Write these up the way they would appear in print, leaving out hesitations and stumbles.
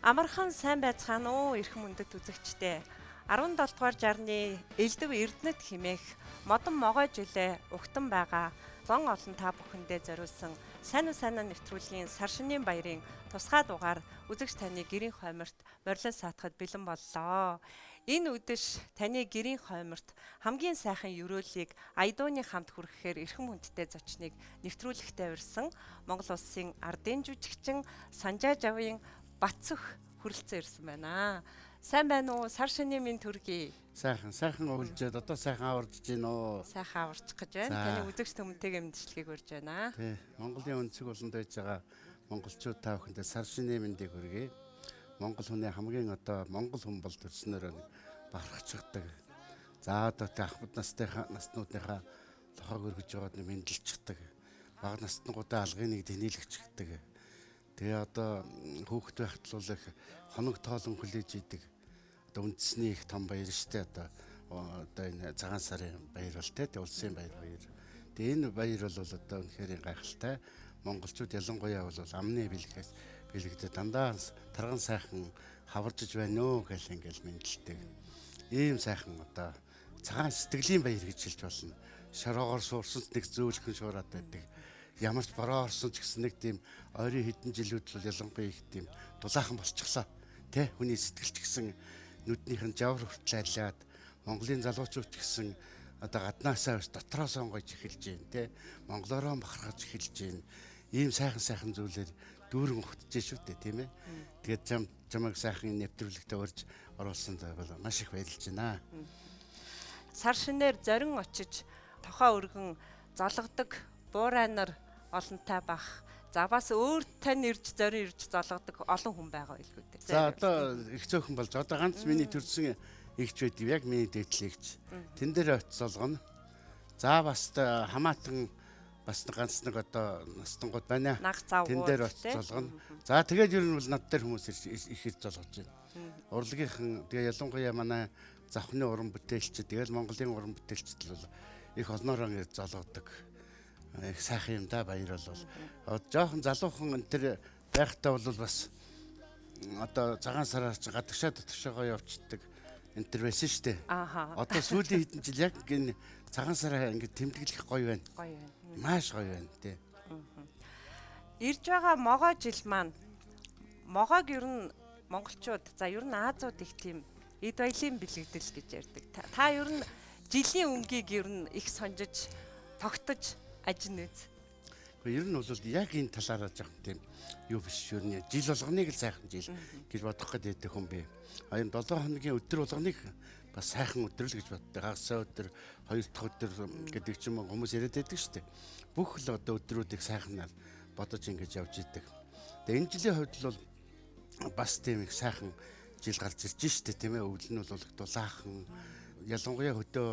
Амархан сайн байцгаана уу эрхэм хүндэт үзэгчдээ. 17 дугаар жарны Элдв Эрдэнэт хэмээх модон могой жилээ угтан байгаа зон олон та бүхэндээ зориулсан сайн уу сайн уу нэвтрүүлгийн сар шинийн баярын тусгай дугаар үзэгч таны гэрийн хойморт морилон саатахад бэлэн боллоо. Энэ үдэш таны гэрийн хойморт хамгийн сайхан ерөөлийг Аядууны хамт хүргэхээр эрхэм хүндтэй зочныг нэвтрүүлэгтээ урьсан Монгол улсын ардын жүжигчин Санжаа Жавын Батцөх хүрэлцэн ирсэн байна. Сайн байна уу? Сар шинийн минь төргий. Сайхан, сайхан өвлжээд одоо сайхан аварж гин үү? Сайхан аварчих гэж байна. Таны үзэгч төмөнтэйгээ мэдчилгээг урьж байна. Тий. Монголын өнцөг буланд байж байгаа монголчууд та бүхэндээ сар шинийн мэндийг хүргэе. Монгол хүний хамгийн одоо монгол хүн бол төрснөөр нэг бахархчихдаг. За одоо тэ ахмад настайхаа наснуудынхаа лохоог өргөж байгаад нэг мэндэлчихдэг. Бага наснуудаа алгын нэг тэнэлэгчдэг. Тэгээ одоо хүүхэд байхад л их хоног тоолон хүлээж идэг. Одоо үндэсний их том баяр штэ одоо энэ цагаан сарын баяр бол тэ улсын баяр. Тэгээ энэ баяр бол одоо үнэхээр гайхалтай. Монголчууд ялангуяа бол амны бэлгээс бэлэгдээ дандаа тарган сайхан хаваржиж байна өө гэл ингээл мэндэлдэг. Ийм сайхан одоо цагаан сэтгэлийн баяр гэж хэлж болно. Шороогоор суурсан нэг зөөлхөн шуураад байдаг. Ямар ч бороо орсон ч гэсэн нэг тийм ойрын хэдэн жилүүд бол ялангуяа их тийм дулаахан болчихлоо. Тэ хүний сэтгэл ч гэсэн нүднийх нь жавар хүртэл айлаад Монголын залуучууд ч гэсэн одоо гаднаасаа биш дотроос онгойж эхэлж байна тэ. Монголороо бахархаж эхэлж байна. Ийм сайхан сайхан зүйлээр дүүрэн ухтж шүү дээ тийм ээ. Тэгээд чамайг сайхан нэвтрүүлэгтээ урьж оруулсан бол маш их баярлж байна. Сар шинээр зорин очиж тохоо өргөн золгодог буурайнаар олонтой бах. За бас өөр тань ирж зорин ирж золгодог олон хүн байгаа байлгүй дээ. За одоо их цөөхөн болж одоо ганц миний төрсэн эгч байдаг яг миний дээдл эгч. Тэн дээр очиж золгоно. За бас хамаатан бас ганц нэг одоо настангууд байна. Тэн дээр очиж золгоно. За тэгээд ер нь бол над дээр хүмүүс их ирж золгож байна. Урлагийнхан тэгээ ялангуяа манай завхны уран бүтээлчид тэгэл Монголын уран бүтээлчид бол их олноороо ирж золгодог. Их сайхан юм да баяр бол. Жоохон залуухан энэ төр байхдаа бол бас одоо цагаан сараар чи гадагшаа дотгошоогоо явцдаг энэ төр байсан шүү дээ. Одоо сүүлийн хэдэн жил яг энэ цагаан сараа ингэ тэмдэглэх гоё байна. Гоё байна. Маш гоё байна тий. Ирж байгаа могой жил маань могойг ер нь монголчууд за ер нь Азууд их тийм эд баялын бэлэгдэл гэж ярьдаг. Та ер нь жилийн өнгийг ер нь их сонжиж тогтож ажин үз. Гэхдээ ер нь бол яг энэ талаараа жоохон тийм юу биш ер нь жил болгоныг л сайхан жил гэж бодох гэдэг хүн би. А энэ 7 хоногийн өдөр болгоныг бас сайхан өдөр л гэж боддог. Хагас өдөр, хоёр дахь өдөр гэдэг ч юм уу хүмүүс яриад байдаг шүү дээ. Бүх л одоо өдрүүдийг сайханаар бодож ингэж явж идэг. Тэгээ энэ жилийн хувьд л бол бас тийм их сайхан жил гарч ирж шүү дээ тийм ээ. Өвөл нь бол их дулаахан ялангуяа хөдөө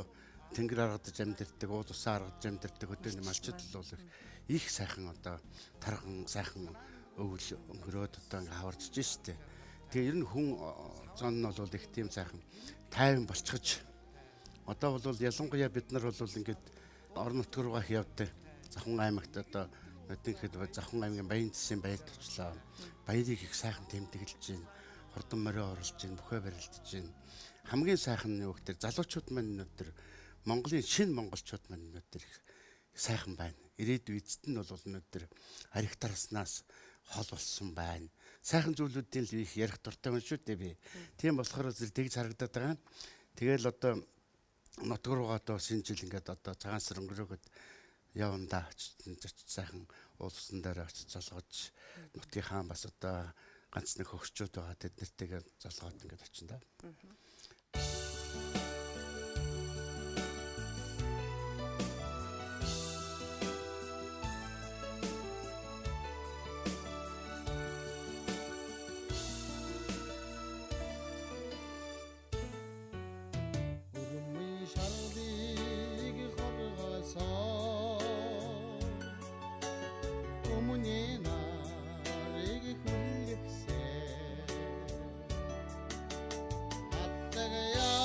тэнгэр аргадаж амьдэрдэг, уул усаа аргадаж амьдэрдэг хөдөөний малчид л бол их сайхан одоо тарган сайхан өвөл өнгөрөөд одоо ингээ хаварж штэ. Тэгээ ер нь хүн зон нь бол их тийм сайхан тайван болчихож одоо бол ялангуяа бид нар бол ингээд орон нутг руугаа их явдаг. Завхан аймагт одоо нодинхэд Завхан аймгийн Баян засгийн баярт очлоо. Баярыг их сайхан тэмдэглэж байна. Хурдан морио оруулж байна, бүхэ барилдаж байна. Хамгийн сайхан нь юу гэхээр залуучууд маань өнөөдөр Монголын шинэ монголчууд маань өнөөдөр их сайхан байна. Ирээдүй эцэст нь бол өнөөдөр арх тараснаас хол болсон байна. Сайхан зүйлүүдийн л их ярих дуртай хүн шүү дээ би. Тийм болохоор зэрэг тэгж харагдаад байгаа. Тэгэл одоо нутг руугаа одоо шинэ жил ингээд одоо цагаан сар өнгөрөөгд явандаа очиж сайхан уул усан дээр очиж золгож нутгийнхаа бас одоо ганц нэг хөгшчүүд байгаа тэд нартэйгээ золгоод ингээд очино да. Hattar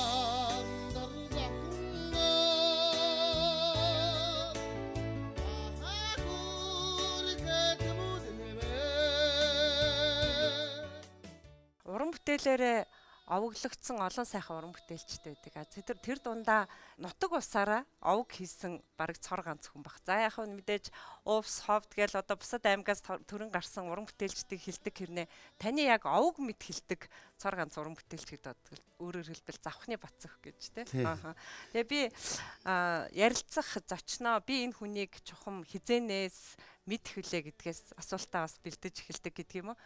бүтээлээрээ овоглогдсон олон сайхан уран бүтээлчтэй байдаг. Тэр дундаа нутаг усаараа овг хийсэн бараг цор ганц хүн баг. За яг нь мэдээж Увс, Ховд гээл одоо бусад аймгаас төрөн гарсан уран бүтээлчдийг хилдэг хэрнээ таны яг овг мэд хилдэг цор ганц уран бүтээлч гэдэг боддог. Өөрөөр хэлбэл Завхны Батцөх гэж тэ. Тэгээ би ярилцах зочноо би энэ хүнийг чухам хизэнээс мэдэх хүлээ гэдгээс асуултаа бас бэлдэж эхэлдэг гэдэг юм уу.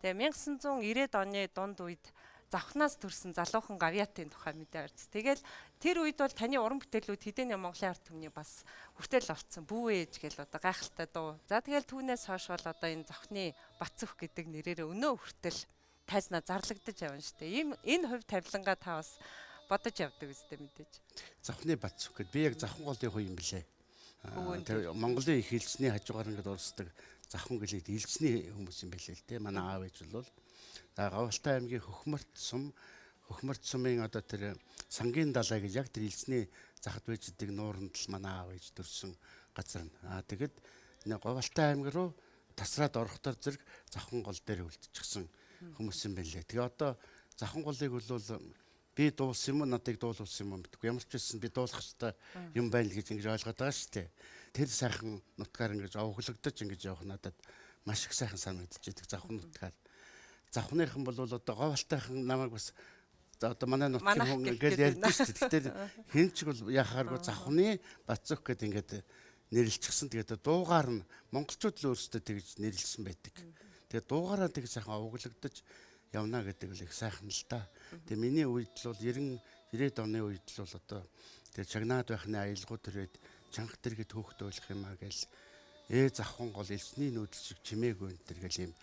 Тэгээ 1990-ад оны дунд үед Завхнаас төрсэн залуухан гавьяатын тухай мэдээ гарч. Тэгэл тэр үед бол таны уран бүтээлүүд хэдийнэ Монголын ард түмний бас хүртэл олцсон. Бүү ээж гэл одоо гайхалтай дуу. За тэгэл түүнээс хойш бол одоо энэ Завхны Батцөх гэдэг нэрээрээ өнөө хүртэл тайзнаа зарлагдаж явна шүү дээ. Ийм энэ хувь тавилангаа та бас бодож явдаг үстэй мэдээж. Завхны Батцөх гэд би яг Завхан голын хувь юм билээ. Тэр Монголын их элсний хажуугаар ингээд урсдаг Завхан гэлээд элсний хүмүүс юм билээ л дээ. Манай аав ээж бол за Говьалтай аймгийн Хөхмөрт сумын одоо тэр Сангийн далай гэж яг тэр элсний захад байждаг нууранд л манай аав ээж төрсэн газар нь. Аа тэгэд энэ Говьалтай аймаг руу тасраад орохдоор зэрэг Завхан гол дээр үлдчихсэн хүмүүс юм байлээ. Тэгээ одоо Завхан голыг бол би дуулсан юм уу надыг дуулуулсан юм уу мэдэхгүй. Ямар ч байсан би дуулах ёстой юм байна л гэж ингэж ойлгоод байгаа шүү дээ. Тэр сайхан нутгаар ингэж овоглогдож ингэж явах надад маш их сайхан санагдаж идэг Завхан нутгаар. Завхныхан бол одоо Говьалтайхан намайг бас одоо манай нутгийн хүн гэж ярьдэн шүү дээ. Тэгэхээр хэн ч бол яхааргүй Завхны Батцөх гэд ингээд нэрлэлчихсэн. Тэгээд дуугаар нь монголчууд л өөрсдөө тэгж нэрлсэн байдаг. Тэгээд дуугаараа тэг сайхан овоглогдож явна гэдэг л их сайхан л да. Тэгээд миний үед л бол 90-ад оны үед л бол одоо тэгээд чагнаад байхны аялгау төрөөд чанга тэргэд хөөхт ойлгох юм а гэл Завхан гол элсний нүүдэл шиг чимээгүй энэ төр гэл юм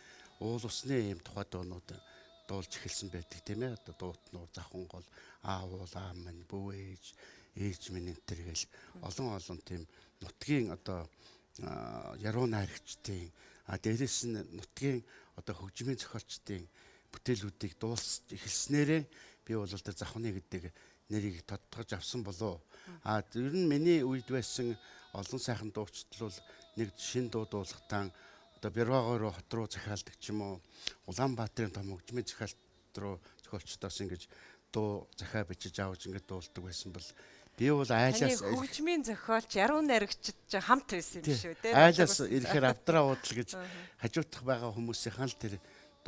уул усны ийм тухай дуунууд дуулж эхэлсэн байдаг тийм ээ. Одоо дуутнууд Завхан гол, аав уул аав минь, бүү ээж, ээж минь энэ төр гэл олон олон тийм нутгийн одоо яруу найрагчдын дээрээс нь нутгийн одоо хөгжмийн зохиолчдын бүтээлүүдийг дуулж эхэлснээрээ би бол тэр Завхны гэдэг нэрийг тодтогч авсан болов. Ер нь миний үед байсан олон сайхан дуучид бол нэг шин дуу дуулахтаа одоо Бэрвагой руу хот руу захиалдаг ч юм уу, Улаанбаатарын том хөгжмийн захиалт руу зохиолчдоос ингэж дуу захиа бичиж авч ингэж дуулдаг байсан бол би бол айлаас хөгжмийн зохиолч яруу найрагчид ч хамт байсан юм шүү дээ. Айлаас ирэхээр авдраа уудал гэж хажуутах байгаа хүмүүсийнхэн л тэр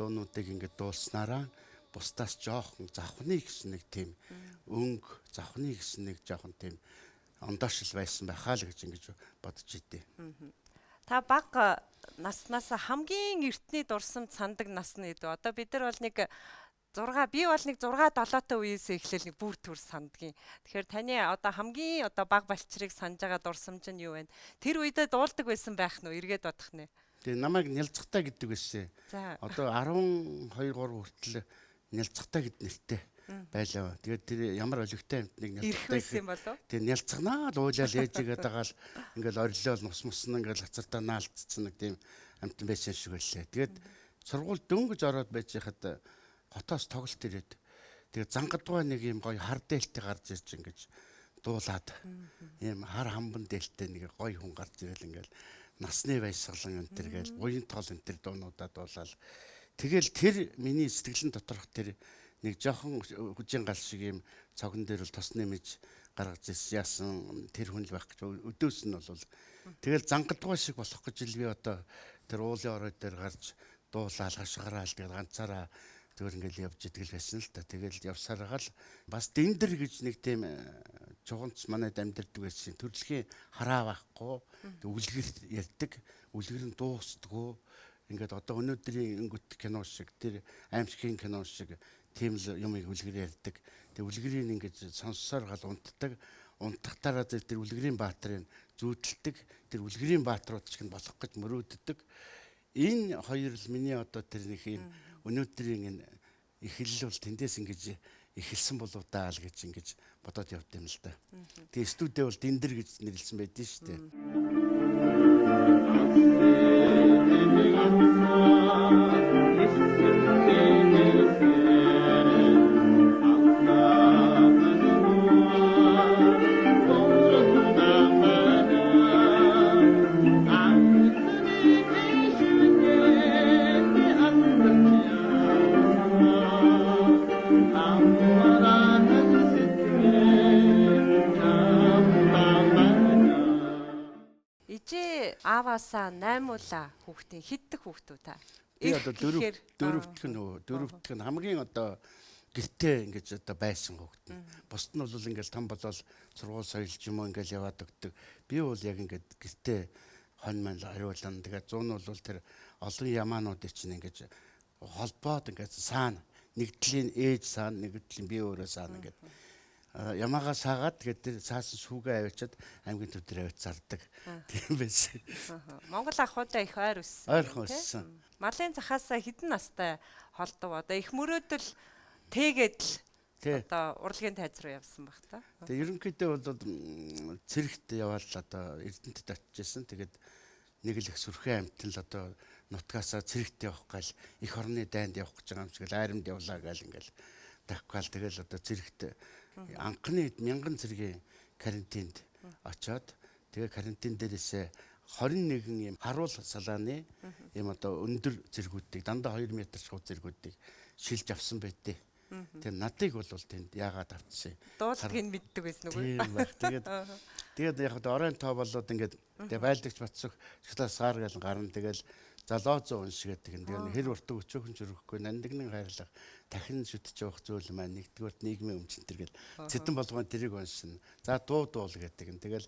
дуунуудыг ингэж дуулснараа бусдаас жоохон Завхны гэсэн нэг тийм өнгө, Завхны гэсэн нэг жоохон тийм ондоошл байсан байхаа л гэж ингэж бодож идэв. Та бага наснаас хамгийн эртний дурсамж сандаг нас нь гэдэг. Одоо бид нар бол нэг 6 би бол нэг 6 7-тай үеэс эхлээл нэг бүр төр сандгийн. Тэгэхээр таны одоо хамгийн одоо баг балчрыг санаж байгаа дурсамж нь юу вэ? Тэр үедээ дуулдаг байсан байх нь уу? Эргээд бодох нэ. Тэгээ намайг нялцгатай гэдэг байсан. Одоо 12 3 хүртэл нялцгатай гэд нэртэй байлаа. Тэгээд тэр ямар олигтой амьтныг нялцгатай байсан болов? Тэгээ нялцганаа л уулаал ээжигээ дагаал ингээл орилол нус мус нь ингээл хацартаа наалтцсан нэг тийм амьтан байсан шиг байлаа. Тэгээд сургууль дөнгөж ороод байж хахад хотоос тоглолт ирээд тэгээд зангадваа нэг юм гоё хар дээлтэй гарч ирж ингэж дуулаад ийм хар хамбан дээлтэй нэг гоё хүн гарч ирэл ингээл насны баясгалан энэ төр гээл буян тоол энэ төр дуунуудаа дуулаад тэгэл тэр миний сэтгэлэн доторх тэр нэг жоохон хүжин гал шиг юм цогон дээр бол тос нэмж гаргаж ирсэн яасан тэр хүн л байх гэж өдөөс нь бол тэгэл зангадваа шиг болох гэж л би одоо тэр уулын орой дээр гарч дуулаад хашгираал тэгэл ганцаараа зүгээр ингээл явж итгэл байсан л та. Тэгэл явсараа л бас дэндэр гэж нэг тийм чуганц манайд амьдардаг байсан. Төрөлхийн хараа байхгүй, үлгэр ярьдаг, үлгэр нь дуустдаггүй. Ингээд одоо өнөөдрийн өнгөт кино шиг, тэр аимшигын кино шиг тийм л юмыг үлгэр ярьдаг. Тэг үлгэрийг ингээд сонссоор гал унтдаг. Унтахтаараа тэр үлгэрийн баатрыг зүүдэлдэг. Тэр үлгэрийн баатрууд ч гэн болох гэж мөрөөддөг. Энэ хоёр л миний одоо тэр нэг юм өнөөдрийн энэ эхлэл бол тэндээс ингэж эхэлсэн болов даа л гэж ингэж бодоод явд юм л да. Тэгээ студид бол дэндэр гэж нэрлсэн байдэн шүү дээ. 10-аас 8-уулаа хүүхдийн хэддэх хүүхдүү та? Би одоо дөрөвдөх нь дөрөвдөх нь хамгийн одоо гэртээ ингэж одоо байсан хүүхэд нь. Бусд нь бол ингээл том болол сургууль соёлж юм уу ингээл яваад өгдөг. Би бол яг ингээд гэртээ хонь маань хариулан тэгээд 100 нь бол тэр олон ямаануудыг чинь ингэж холбоод ингээд саана. Нэгдлийн ээж саана, нэгдлийн би өөрөө саана ингээд ямаагаа саагаад тэгээд тэр саасан сүүгээ аваачаад аймгийн төв дээр авч зардаг. Тийм байсан. Монгол ахуйдаа их ойр өссөн. Ойрхон өссөн. Малын захаасаа хэдэн настай холдов одоо их мөрөөдөл тэгээд л одоо урлагийн тайз руу явсан баг та. Тэгээ ерөнхийдөө бол цэрэгт яваал одоо Эрдэнэтэд очиж исэн. Тэгээд нэг л их сүрхэн амтэн л одоо нутгаасаа цэрэгт явах гал эх орны дайнд явах гэж байгаа юм шиг л айрамд явлаа гал ингээл давхгаал тэгэл одоо цэрэгт анхны мянган цэргийн карантинд очоод тэгээ карантин дээрээсээ 21 юм харуул салааны юм одоо өндөр цэргүүдийг дандаа 2 м шууд цэргүүдийг шилж авсан байдیں۔ Тэгээ надыг бол тэнд яагаад авчихсан. Дуулдгийг мэддэг байсан үгүй. Тийм байх. Тэгээд яг одоо оройн тоо болоод ингээд тэгээ байлдагч Батсөх чглаа саар гал гарна тэгэл залоо зөө уншигээд тэгэн. Тэгээ хэр уртаг өчөөхөн чөрөхгүй нандинан хайрлах дахин шүтж явах зүйл маань нэгдүгээрт нийгмийн өмчтөр гэл цэдэн болгон тэрийг уншина. За дуу дуул гэдэг нь тэгэл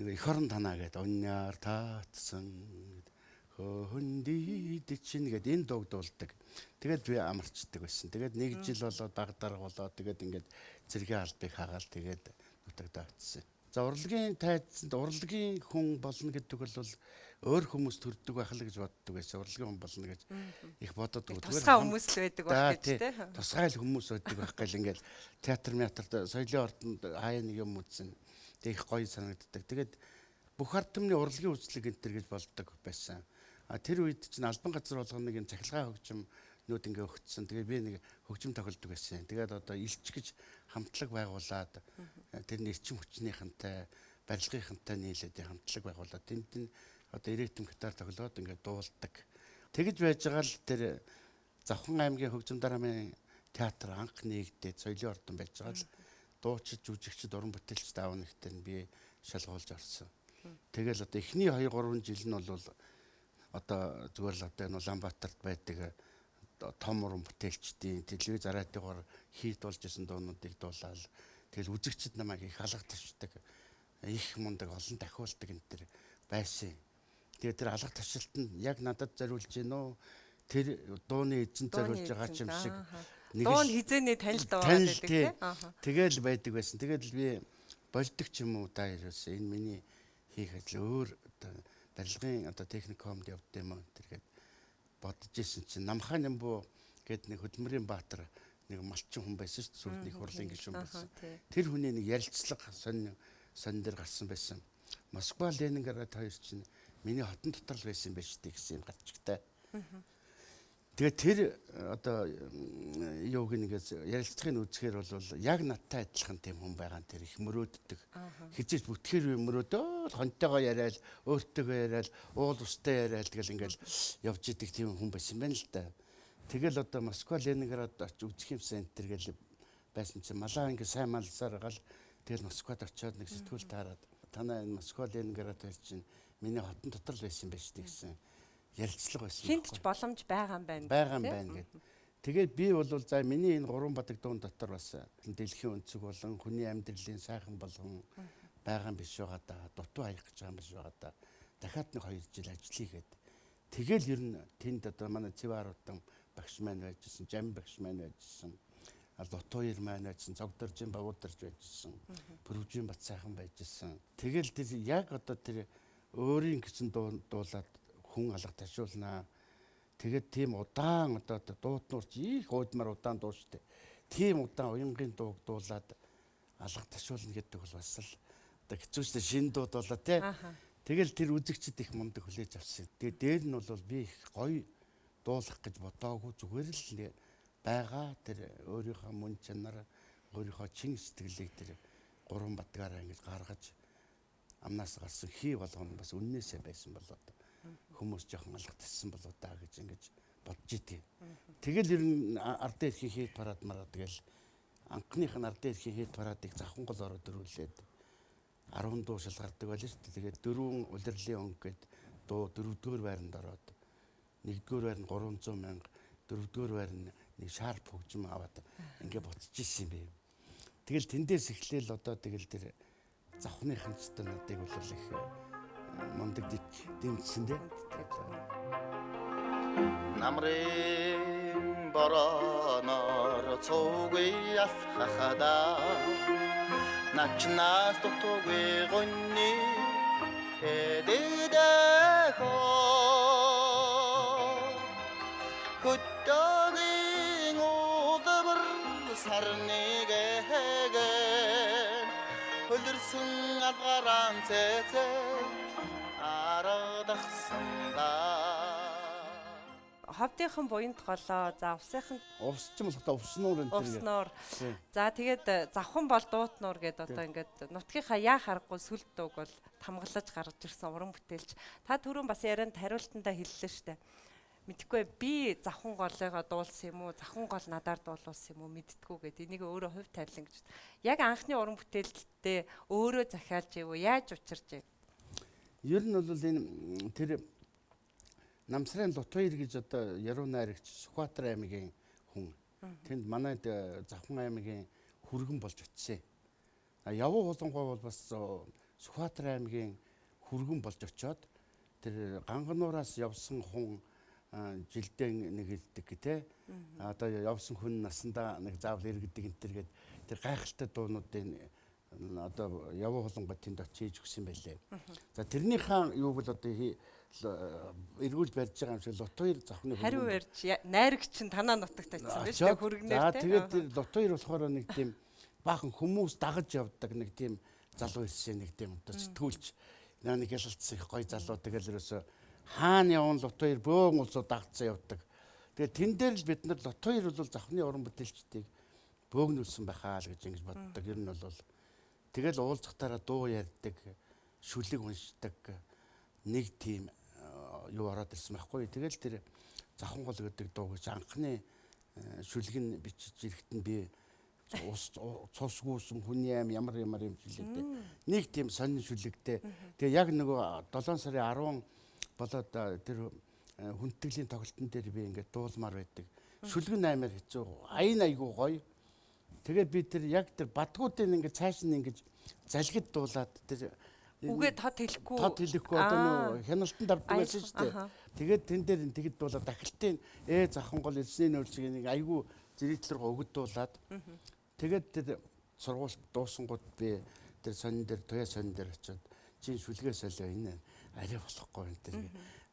нэг эх орон танаа гэд уньяар таатсан хөндид чинь гэд энэ дууг дуулдаг. Тэгээд би амарчдаг байсан. Тэгээд нэг жил болоод баг дарга болоод тэгээд ингээд цэргийн албыг хагаал тэгээд нутагдаа очсон. За урлагийн тайзанд урлагийн хүн болно гэдэг бол өөр хүмүүс төрдөг байх л гэж боддог байсан. Урлагийн хүн болно гэж их боддог. Тусгай хүмүүс л байдаг байх гэж тий. Тусгай л хүмүүс байдаг байх гэл ингээд театр театрт соёлын ордонд хаяа нэг юм үзсэн. Тэг их гоё санагддаг. Тэгээд бүх ард түмний урлагийн үзлэг энэ төр гэж болдог байсан. А тэр үед чинь албан газар болгоно нэг юм цахилгаан хөгжмнүүд ингээ өгцсөн. Тэгээ би нэг хөгжим тоглодог байсан. Тэгээд одоо илч гэж хамтлаг байгуулад тэрний эрчим хүчнийхэнтэй барилгынхантай нийлээд хамтлаг байгуулад тэнд нь одоо ритм гитар тоглоод ингээ дуулдаг. Тэгэж байж байгаа л тэр Завхан аймгийн хөгжим драмын театр анх нэгдээд соёлын ордон байж байгаа л дуучид, жүжигчид, уран бүтээлчд аав нэгтэй нь би шалгуулж орсон. Тэгэл одоо эхний 2 3 жил нь бол одоо зүгээр л одоо энэ Улаанбаатарт байдаг том уран бүтээлчдийн телевиз радиогоор хийд болж исэн дуунуудыг дуулаад тэгэл үзэгчд намайг их алга тавьчихдаг, их мундаг олон дахиулдаг энэ төр байсан. Тэгээ тэр алга тавшилт нь яг надад зориулж гин үү? Тэр дууны эзэн зориулж байгаа ч юм шиг нэг дуу нь хизээний танил дуу байдаг тий. Тэгэл байдаг байсан. Тэгээд л би болдог ч юм уу та ерөөс энэ миний хийх ажил өөр одоо барилгын одоо техникомд явд юм уу тэргээд бодож исэн чинь Намхаа Нямбуу гээд нэг хөдөлмөрийн баатар нэг малчин хүн байсан шүү дээ. Сүүлд нэг хурлын гишүүн байсан. Тэр хүний нэг ярилцлага сонь дээр гарсан байсан. Москва Ленинград хоёр чинь миний хотон дотор л байсан юм байна шүү дээ гэсэн юм гарчигтай. Тэгээд тэр одоо юуг нэгээс ярилцлагыг үзэхээр бол яг надтай адилхан тийм хүн байгаа нь тэр их мөрөөддөг. Хизээч бүтгэхэр юм мөрөөдөөл хонтойгоо яриад, өөртөөгөө яриад, уул устай яриад тэгэл ингээл явж идэг тийм хүн байсан байна л да. Тэгэл одоо Москва Ленинград очиж үзэх юмсан энэ төр гэл байсан чинь малаа ингээ сайн малсаар гал тэгэл Москвад очиод нэг сэтгүүл таарад танай энэ Москва Ленинград хоёр чинь миний хотон дотор л байсан юм байна шүү дээ гэсэн ярилцлага байсан. Хинт ч боломж байгаа юм байна. Байгаа юм байна гэд. Тэгээд би бол за миний энэ гурван бадаг дуун дотор бас дэлхийн өнцөг болон хүний амьдралын сайхан болгон байгаа юм биш байгаа да. Дутуу хаях гэж байгаа юм биш байгаа да. Дахиад нэг 2 жил ажиллая гэд. Тэгэл ер нь тэнд одоо манай Цэвэр утан багш маань байжсэн, Жам багш маань байжсэн, Лутууяр маань байжсэн, Цогдоржин Багуударч байжсэн, Пүрвжин Бат сайхан байжсэн. Тэгэл тэр яг одоо тэр өөрийн гэсэн дуулаад хүн алга ташуулнаа. Тэгээд тийм удаан одоо дуутнуурч их уудмар удаан дуу штэ. Тийм удаан уянгийн дууг дуулаад алга ташуулна гэдэг бол бас л одоо хэцүү штэ шин дуу дуулаа тий. Тэгэл тэр үзэгчд их мундаг хүлээж авсан. Тэгээд дээр нь бол би их гоё дуулах гэж бодоагүй зүгээр л байгаа тэр өөрийнхөө мөн чанар өөрийнхөө чин сэтгэлийг тэр гурван бадгаараа ингэж гаргаж амнаас гарсан хий болгоно бас үннээсээ байсан болоод хүмүүс жоохон алга тассан болоо да гэж ингэж бодож идэв. Тэгэл ер нь ардын эрхийн хит парад мараад тэгэл анхных нь ардын эрхийн хит парадыг завхан гол ороод өрүүлээд 10 дуу шалгардаг байлаа шүү дээ. Тэгээд 4 улирлын өнгө гээд дуу 4-р байранд ороод 1-р байр нь 300 мянга, 4-р байр нь нэг шарп хөгжим аваад ингээ буцаж ирсэн юм бэ. Тэгэл тэндээс эхлээл одоо тэгэл тэр завхныхан ч одоо надыг бол их мундаг дэмжсэн дээ. Намрын бороноор цугүй алхахада начнаас дутуугүй гонны тэдэдэх хөдөөгийн улбар сарныг хэгэн хөлөрсөн алгаран цэцэ аргадахсан да. Ховдынхан буянт голоо, за увсынхан Увс ч юм болохтой увснуур энэ төр. Увснуур. За тэгээд завхан бол дуутнуур гэд одоо ингээд нутгийнхаа яа харахгүй сүлд дууг бол тамгалаж гаргаж ирсэн уран бүтээлч. Та түрүүн бас ярианд хариултандаа хэллээ штэ. Мэдхгүй би завхан голыгоо дуулсан юм уу, завхан гол надаар дуулуулсан юм уу мэдтгүү гэд энийг өөрөө хувь тавилан гэж. Яг анхны уран бүтээлдээ өөрөө захиалж ив үү, яаж учирч ив? Ер нь бол энэ тэр Намсрын Лутвэр гэж одоо Яруу найрагч Сүхбаатар аймгийн хүн. Тэнд манай Завхан аймгийн хүргэн болж очив. Явуу хулангуй бол бас Сүхбаатар аймгийн хүргэн болж очиод тэр Гангануураас явсан хүн жилдээ нэг ирдэг те. Одоо явсан хүн насандаа нэг заавал иргэдэг энэ төр гээд тэр гайхалтай дуунуудын одоо явуу хулангуй тэнд очиж өгсөн байлээ. За тэрнийхээ юуг бол одоо эргүүлж барьж байгаа юм шиг Лутвэр завхны хариу барьж найрагч нь танаа нутагт очсон байж тээ хүргэнээр те. За тэгээд тэр Лутвэр болохоор нэг тийм баахан хүмүүс дагаж явдаг нэг тийм залуу ирсэн нэг тийм одоо сэтгүүлч нэг ялалтсан их гоё залуу тэгэл ерөөсө хаана явна Лутвэр бөөн улсууд дагцсан явдаг. Тэгээд тэн дээр л бид нар Лутвэр бол завхны уран бүтээлчдийг бөөгнүүлсэн байхаа л гэж ингэж боддог. Ер нь бол тэгэл уулзахтаараа дуу ярьдаг, шүлэг уншдаг нэг тийм юу ороод ирсэн байхгүй. Тэгэл тэр завхан гол гэдэг дуу гэж анхны шүлэг нь бичиж ирэхэд нь би ус цусгүйсэн хүний аим ямар ямар юм жилээ. Нэг тийм сонин шүлэгтэй. Тэгээ яг нөгөө 7 сарын 10 болоод тэр хүндэтгэлийн тоглолтын дээр би ингээд дуулмаар байдаг. Шүлэг нь аймаар хэцүү. Аян айгуу гоё. Тэгээд би тэр яг тэр бадгуудын ингээд цааш нь ингээд залгид дуулаад тэр үгээ тод хэлэхгүй. Тод хэлэхгүй одоо нөө хяналтанд авдаг байсан шүү дээ. Тэгээд тэн дээр тэгэд дуулаад дахилтын завхан гол элсний нөөл шиг нэг айгүй зэрэгтэл рүү өгд дуулаад тэгээд тэр сургуульд дуусангууд би тэр сонин дээр туяа сонин дээр очиод чинь шүлгээ солио энэ арай болохгүй энэ тэр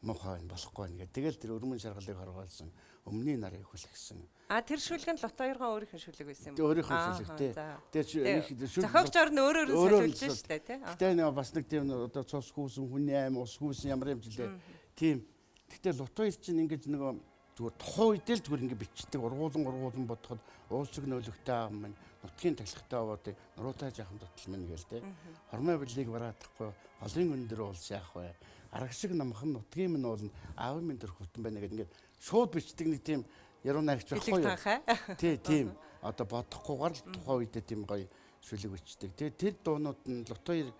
муухай байна болохгүй байна гэх. Тэгэл тэр өрмөн шаргалыг хоргоолсон өмнөний нарыг хүлхсэн. А тэр шүлэг нь Лутвэрийн өөрийнх нь шүлэг байсан юм уу? Өөрийнх нь шүлэг тий. Тэгээд зохиогчоор нь өөрөөр нь солиулж штэ тий. Гэтэ нэг бас нэг тийм одоо цус хүүсэн хүний аим ус хүүсэн ямар юм жилээ. Тийм. Гэтэ Лутвэр чинь ингэж нөгөө зүгээр тухайн үед л зүгээр ингэ бичдэг ургуулан бодоход уулсаг нөлөгтэй аав минь нутгийн талхтай аваад нуруутай жаахан дутал минь гээл те. Хормой билийг бараадахгүй холын өндөр уулс яах вэ? Арга шиг намхан нутгийн минь уулна аав минь төрөх бүтэн байна гэдэг ингээд шууд бичдэг нэг тийм яруу найрагч байхгүй юу? Тий, тийм. Одоо бодохгүйгээр л тухайн үедээ тийм гоё шүлэг бичдэг. Тэгээ тэр дуунууд нь Лутвэр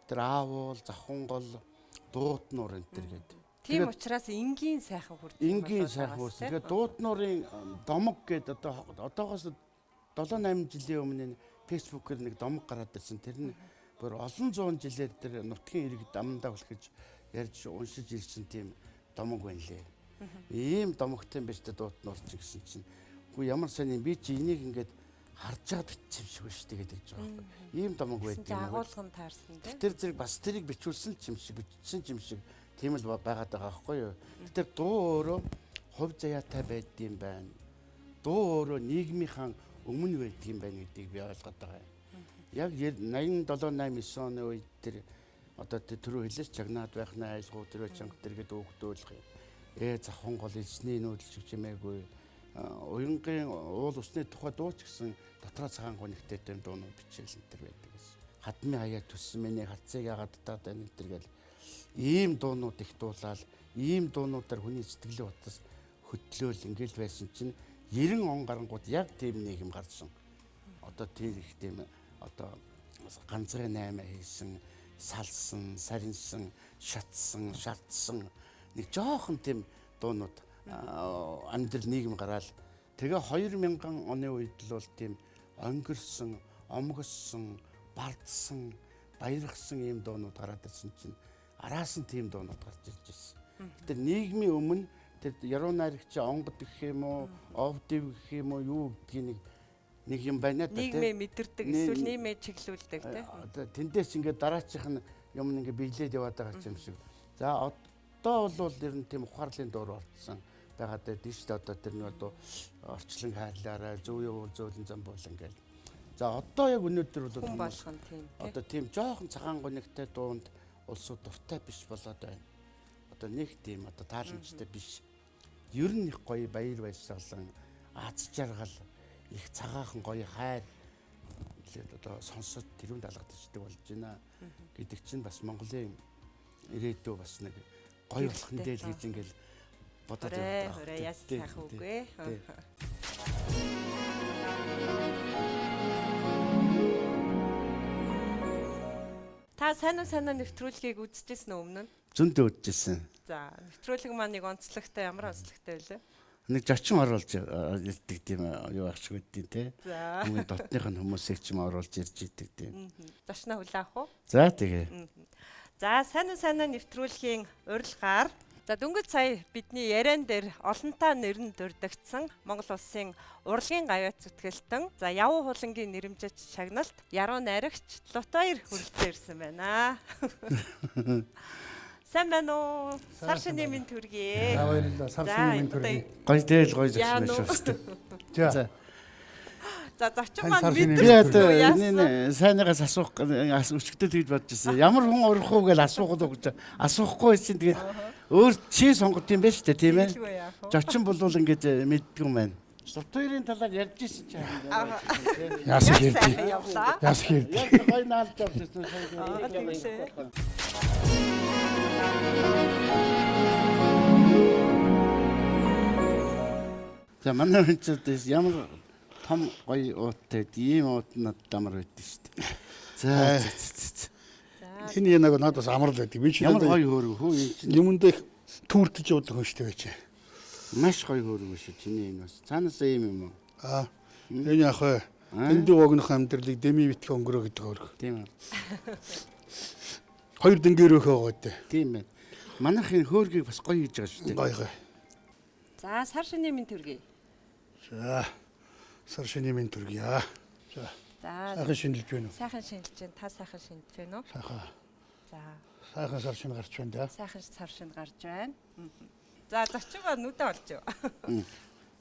тэр аавуул, завхан гол, дуутнуур энэ төр гэдэг. Тийм учраас энгийн сайхан хүрдэг. Энгийн сайхан хүрсэн. Тэгээ дуутнуурын домог гэдэг одоо одоогоос 7 8 жилийн өмнө Facebook-ээр нэг домог гараад ирсэн. Тэр нь бүр олон зуун жилээр тэр нутгийн иргэд амандаа хүлхэж ярьж уншиж ирсэн тийм домог байна лээ. Ийм домогтой юм биш үү дуутнуур ч гэсэн чинь. Үгүй ямар сайн юм би чи энийг ингээд харж байгаад бичсэн юм шиг байна шүү дээ гэдэг гэж байгаа байхгүй. Ийм домог байдаг юм. Агуулган таарсан тийм. Тэр зэрэг бас тэрийг бичүүлсэн ч юм шиг бичсэн ч юм шиг тийм л байгаад байгаа байхгүй юу. Тэр дуу өөрөө хувь заяатай байдсан байна. Дуу өөрөө нийгмийнхаа өмнө байдаг юм байна гэдгийг би ойлгоод байгаа юм. Яг 87 8 9 оны үед тэр одоо түрүү хэлээс чагнаад байх нь айлгуу тэр чанга тэр гэдэг өөгдөөлөх юм. Завхан гол элсний нүүдэл шиг чимээгүй уянгийн уул усны тухай дууч гэсэн дотроо цагаан гонигтай юм дуунууд бичээл энэ төр байдаг гэсэн. Хадмын хаяа төссөн миний хацыг ягаад таад энэ төр гэл ийм дуунууд их дуулаад ийм дуунуудаар хүний сэтгэлийн утас хөдлөөл ингээл байсан чинь 90 он гарангууд яг тийм нэг юм гарсан. Одоо тэр их тийм одоо ганцхан 8 хийсэн, салсан, саринсан, шатсан, шалтсан нэг жоохон тийм дуунууд амьдрал нийгэм гараал. Тэгээ 2000 оны үед л бол тийм онгирсон, омгоссон, бардсан, баярхсан ийм дуунууд гараад ирсэн чинь араас нь тийм дуунууд гарч ирж байсан. Гэтэ нийгмийн өмнө тэр яруу найрагч онгод гэх юм уу, овдив гэх юм уу юу гэдгийг нэг юм байна да. Нийгмээ мэдэрдэг эсвэл нийгмээ чиглүүлдэг тий. Тэндээс ингээд дараачих нь юм ингээд биелээд яваад байгаа юм шиг. За одоо бол ер нь тийм ухаарлын дуур болцсон байгаад байдаг шүү дээ. Одоо тэр нэг одоо орчлон хайрлаарай, зөв юу зөөлөн зам буулан ингээл. За одоо яг өнөөдөр бол хүн болгон тийм тий. Одоо тийм жоохон цагаан гонигтай дуунд улсууд дуртай биш болоод байна. Одоо нэг тийм одоо тааламжтай биш. Ер нь их гоё баяр баясгалан, аз жаргал, их цагаахан гоё хайр тэгээд одоо сонсоод тэрүүнд алгадчихдаг болж байна гэдэг чинь бас Монголын ирээдүй бас нэг гоё болох нь дээ л гэж ингээл бодоод яваад байгаа. Яас сайхан үг ээ. Та сайн уу сайн уу нэвтрүүлгийг үзчихсэн үү өмнө нь? Зөндөө үзчихсэн. За, нэвтрүүлэг маань нэг онцлогтой, ямар онцлогтой вэ? Нэг зочин оруулж ирдэг тийм юу ах шиг үдийн те. За. Хүмүүн дотных нь хүмүүсийг ч юм оруулж ирж идэг тийм. Зочноо хүлээн авах уу? За тэгээ. За, сайн уу сайн уу нэвтрүүлгийн урилгаар за дөнгөж сая бидний яриан дээр олонтаа нэр нь дурддагдсан Монгол улсын урлагийн гавьяат зүтгэлтэн за Явуу хулангийн нэрэмжит шагналт яруу найрагч Лутаяр хүрэлцэн ирсэн байна. Сайн байна уу? Сар шинийн минь төргий. За баярлалаа. Сар шинийн минь төргий. Гоё дээл гоё зогссон шүү дээ. За. За зочин маань Би одоо энэ сайнагаас асуух өчигдөр тэгж бодож ирсэн. Ямар хүн урах уу гэж асуух уу гэж асуухгүй байсан. Тэгээд өөр чи сонгод юм байна шүү дээ, тийм ээ. Зочин болвол ингэж мэддэг юм байна. Лутуйрын талаар ярьж ирсэн чи яасан хэрэг. Яасан хэрэг. Яг гоё наалж авчихсан сайн. За манай хүн ч ямар том гоё ууттай ийм уут надад амар байдаг шүү дээ. За. Энэ яг надад бас амар л байдаг. Би чи ямар гоё хөөрөг хөө энэ чинь юмдээ түүртэж явдаг хүн шүү дээ чи. Маш гоё хөөрөг шүү чиний энэ бас. Цаанаасаа ийм юм уу? Аа. Энэ яг хөө дэндүү богино амьдралыг деми битгий өнгөрөө гэдэг хөөрөг. Тийм ээ. Хоёр дөнгөрөөхөө гоё дээ. Тийм ээ. Манайхын хөөргийг бас гоё хийж байгаа шүү дээ. Гоё гоё. За сар шинийн минь төргий. За. Сар шинийн минь төргий. За. Сайхан шинэлж байна уу? Сайхан шинэлж байна. Та сайхан шинэлж байна уу? Сайхан. За. Сайхан сар шинэ гарч байна да. Сайхан сар шинэ гарч байна. За зочин ба нүдэ олж юу?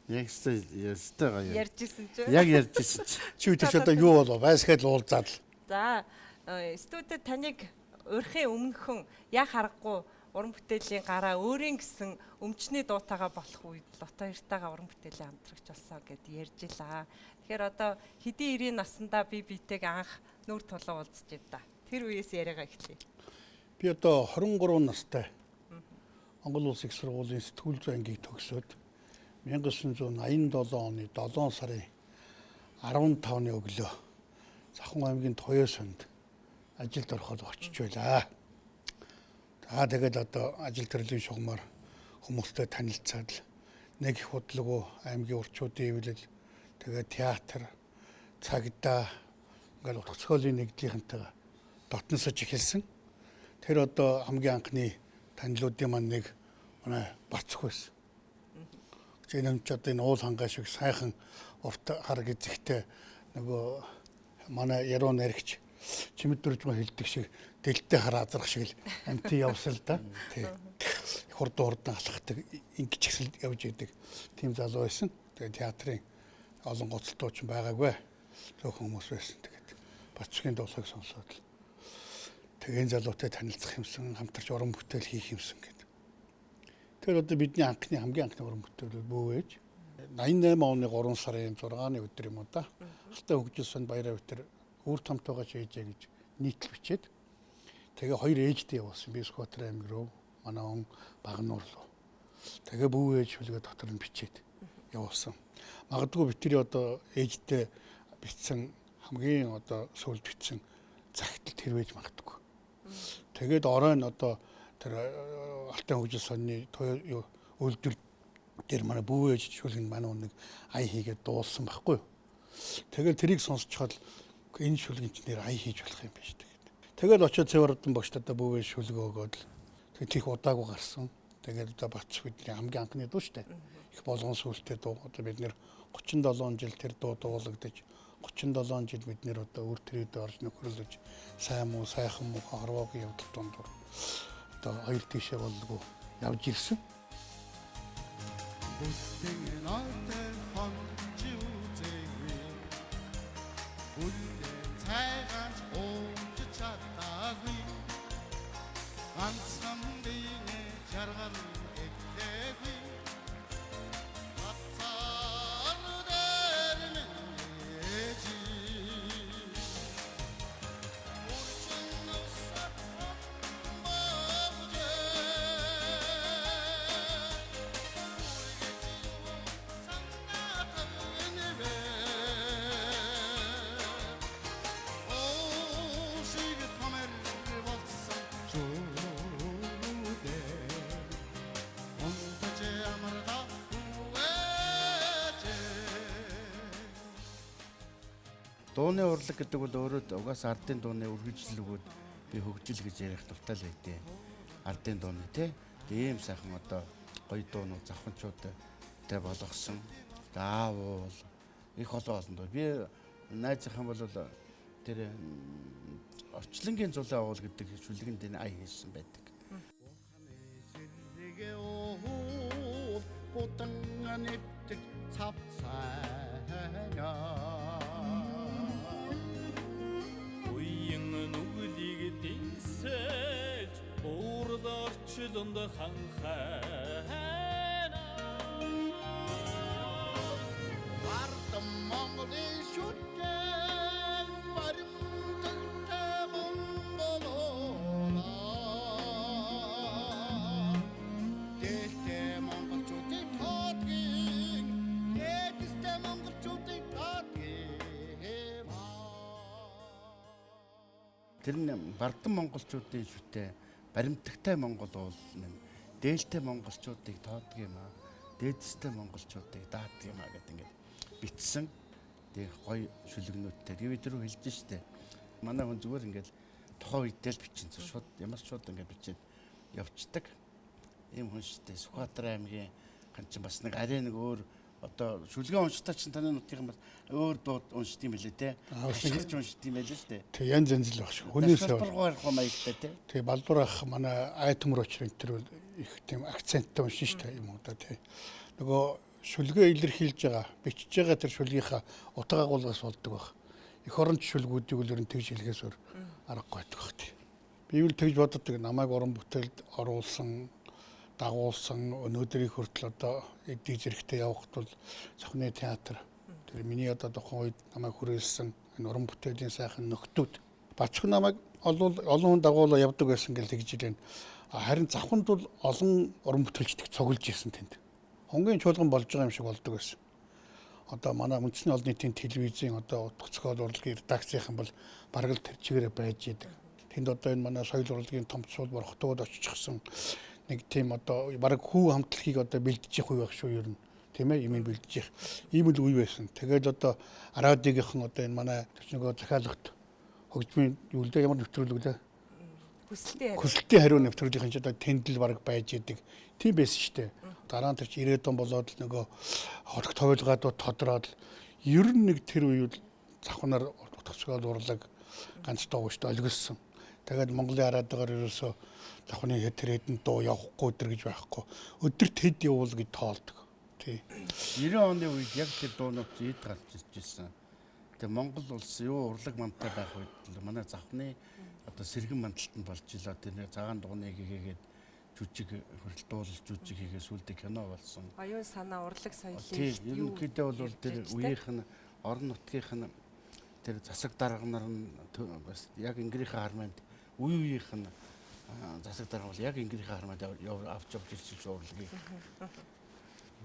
Яг өстой гоё. Ярьж исэн чи. Яг ярьж исэн чи. Чи үтэрч одоо юу болов? Байсгаад уулзаад л. За, студид таныг урихын өмнөхөн яг харахгүй уран бүтээлийн гараа өөрийн гэсэн өмчний дуутайгаа болох үед Лутаяртайгаа уран бүтээлийн хамтрагч болсон гэд ярьж илаа. Тэгэхээр одоо хэдийн 90 наснда би битэйг анх нүүр тулан уулзж ив да. Тэр үеэс яриагаа эхлэе. Би одоо 23 настай Монгол Улсын их сургуулийн сэтгүүл зүйн ангийг төгсөөд 1987 оны 7 сарын 15-ны өглөө Завхан аймгийн Туяа-Сунд ажилд ороход очиж байлаа. За тэгээд одоо ажил төрлийн шугамар хүмүүстэй танилцаад л нэг их удалгүй аймгийн урчуудын хэвлэл, тэгээд театр, цагдаа ингээл утга зохиолын нэгдлийнхэнтэйгээ дотносож эхэлсэн. Тэр одоо хамгийн анхны танилуудын маань нэг манай Бацх байсан. Энэ юм ч одоо энэ уул хангай шиг сайхан урт хар гэзэгтэй нөгөө манай яруу найрагч чимэд дөржмө хэлдэг шиг дэлтэй хар азрах шиг л амтын явсан л да. Тий. Хурдан хурдан алхахдаг ингэж ихсэл явж идэг тийм залуу байсан. Тэгээд театрын олон гоцолтуу ч байгаагүй. Зөвхөн хүмүүс байсан. Тэгээд Бацхийн дуулахыг сонсоод л тэгэн залуутай танилцах юмсан, хамтарч уран бүтээл хийх юмсан гэдэг. Тэр одоо бидний анхны хамгийн анхны уран бүтээл бөө ээж 88 оны 3 сарын 6-ны өдөр юм уу да. Алтай хөгжил санд баяраа битэр үр тамтайгаа ээжээ гэж нийтлэл бичээд тэгээ хоёр ээжтэй явуулсан. Би Сүхбаатар аймаг руу, манай он Багануур руу. Тэгээ бүү ээж хүлгээ дотор нь бичээд явуулсан. Магадгүй битэрийн одоо ээжтэй бичсэн хамгийн одоо сүүлд бичсэн Захидал тэр байж магадгүй. Тэгээд оройн одоо тэр Алтан хөгжил сонины үйлдвэр дээр манай бүү ээж шүлгэнд манай хүн нэг ая хийгээд дуулсан байхгүй юу. Тэгэл тэрийг сонсчход энэ шүлгэн чинь нэр ая хийж болох юм биш тэгээд. Тэгэл очиод Цэвэр багшд одоо бүү ээж шүлгөө өгөөд л тэг их удаагүй гарсан. Тэгээд одоо Бац бидний хамгийн анхны дуу шүү дээ. Их болгон сүлтэй дуу. Одоо бид нэр 37 жил тэр дуу дуулагдаж 37 жил бид нэр одоо үр төрөдөө орж нөхөрлөж сайн муу сайхан муу хорвоогийн явдал дундуур одоо хоёр тийшээ болдгоо явж ирсэн. Дууны урлаг гэдэг бол өөрөө угаасаа ардын дууны үргэлжлэл өгөөд би хөгжил гэж ярих дуртай л байдیں۔ Ардын дууны тий. Ийм сайхан одоо гоё дуунууд завханчуудтай болгосон. Даавуул их олон олон дуу. Би найзынхан бол тэр орчлонгийн зулаа уул гэдэг шүлгэнд энэ ая хийсэн байдаг. Орчлонд ханхайна Бардам Монголын шүтэн баримтагтай Монголоо Дэлтэй монголчуудыг тоодгийн дээдстэй монголчуудыг тоодгийн. Тэр нь бардам монголчуудын шүтээ баримтагтай Монгол уул минь дээлтэй монголчуудыг тоодго юм аа, дээдстэй монголчуудыг дааддаг юм аа гэдэг ингээд битсэн. Тэг гоё шүлгнүүдтэй. Тэгээ бид рүү хэлж штэ. Манай хүн зүгээр ингээд тухайн үедээ л бичин. Шууд ямар ч шууд ингээд бичээд явцдаг. Ийм хүн штэ. Сүхбаатар аймгийн ган чинь бас нэг арай нэг өөр одоо шүлгэн уншдаа чинь таны нутгийн бас өөр дуу уншд юм билээ те. Ашиглаж уншд юм байлээ шүү дээ. Тэг янз янз л баг шүү. Хүнээс балбаргаар маягтай те. Тэг балбар ах манай айтмөр очрын тэр их тийм акценттай уншин шүү дээ юм уу да те. Нөгөө шүлгээ илэрхийлж байгаа, бичиж байгаа тэр шүлгийнхаа утга агуулгаас болдог байх. Эх оронч шүлгүүдийг л ер нь тэгж хэлэхээс өөр аргагүй байдаг байх те. Би үл тэгж боддог. Намайг уран бүтээлд оруулсан, дагуулсан өнөөдрийн хүртэл одоо эдийн зэрэгтэй явахд бол Цохны театр тэр миний одоо тухайн үед намайг хүрээлсэн энэ уран бүтээлийн сайхан нөхдүүд Бацх намайг олон хүн дагуулаа явдаг байсан гэж тэгж хэлэн. Харин завханд бол олон уран бүтээлчдэг цуглаж ирсэн тэнд. Хонгийн чуулган болж байгаа юм шиг болдог байсан. Одоо манай үндэсний олон нийтийн телевизийн одоо утга зохиол урлагийн редакцийнхан бол бараг л тэр чигээрээ байж идэг. Тэнд одоо энэ манай соёл урлагийн томцуул борхтууд очихсан нэг тийм одоо бараг хүү хамтлагийг одоо бэлдэж явах үе байх шүү ер нь. Тийм ээ, имийг бэлдэж явах. Ийм л үе байсан. Тэгээд одоо радиогийнхан одоо энэ манай нөгөө захиалгат хөгжмийн юу л дээ ямар нэвтрүүлэг лээ? Хүсэлтийн хариу нэвтрүүлгийн ч одоо тэнд л бараг байж идэг. Тийм байсан шүү дээ. Дараа нь тэр чи 90-ад он болоод л нөгөө хотог товлгаадууд тодроод л ер нь нэг тэр үед завхнаар утга зохиол урлаг ганц дуу шүү дээ олгисон. Тэгээд Монголын радиогоор ерөөсөө завхны тэр хэдэн дуу явахгүй өдр гэж байхгүй. Өдөр тэд явуул гэж тоолдог. Тий. 90 оны үед яг тэр дуунууд эд гарч ирж ирсэн. Тэгээ Монгол улс юу урлаг мантай байх үед л манай завхны одоо сэргэн мандалт нь болж илаа. Тэр цагаан дууныг хийгээд жүжиг хүртэл дуулал жүжиг хийгээ сүүлдээ кино болсон. Оюун санаа урлаг соёлын тий, ерөнхийдөө бол тэр үеийнх нь орон нутгийнх нь тэр засаг дарга нар нь бас яг ингэрийнхээ харманд үе үеийнх нь засаг дарга бол яг ингэрийнхээ харманд авч явж ирсэн шүү урлагийг.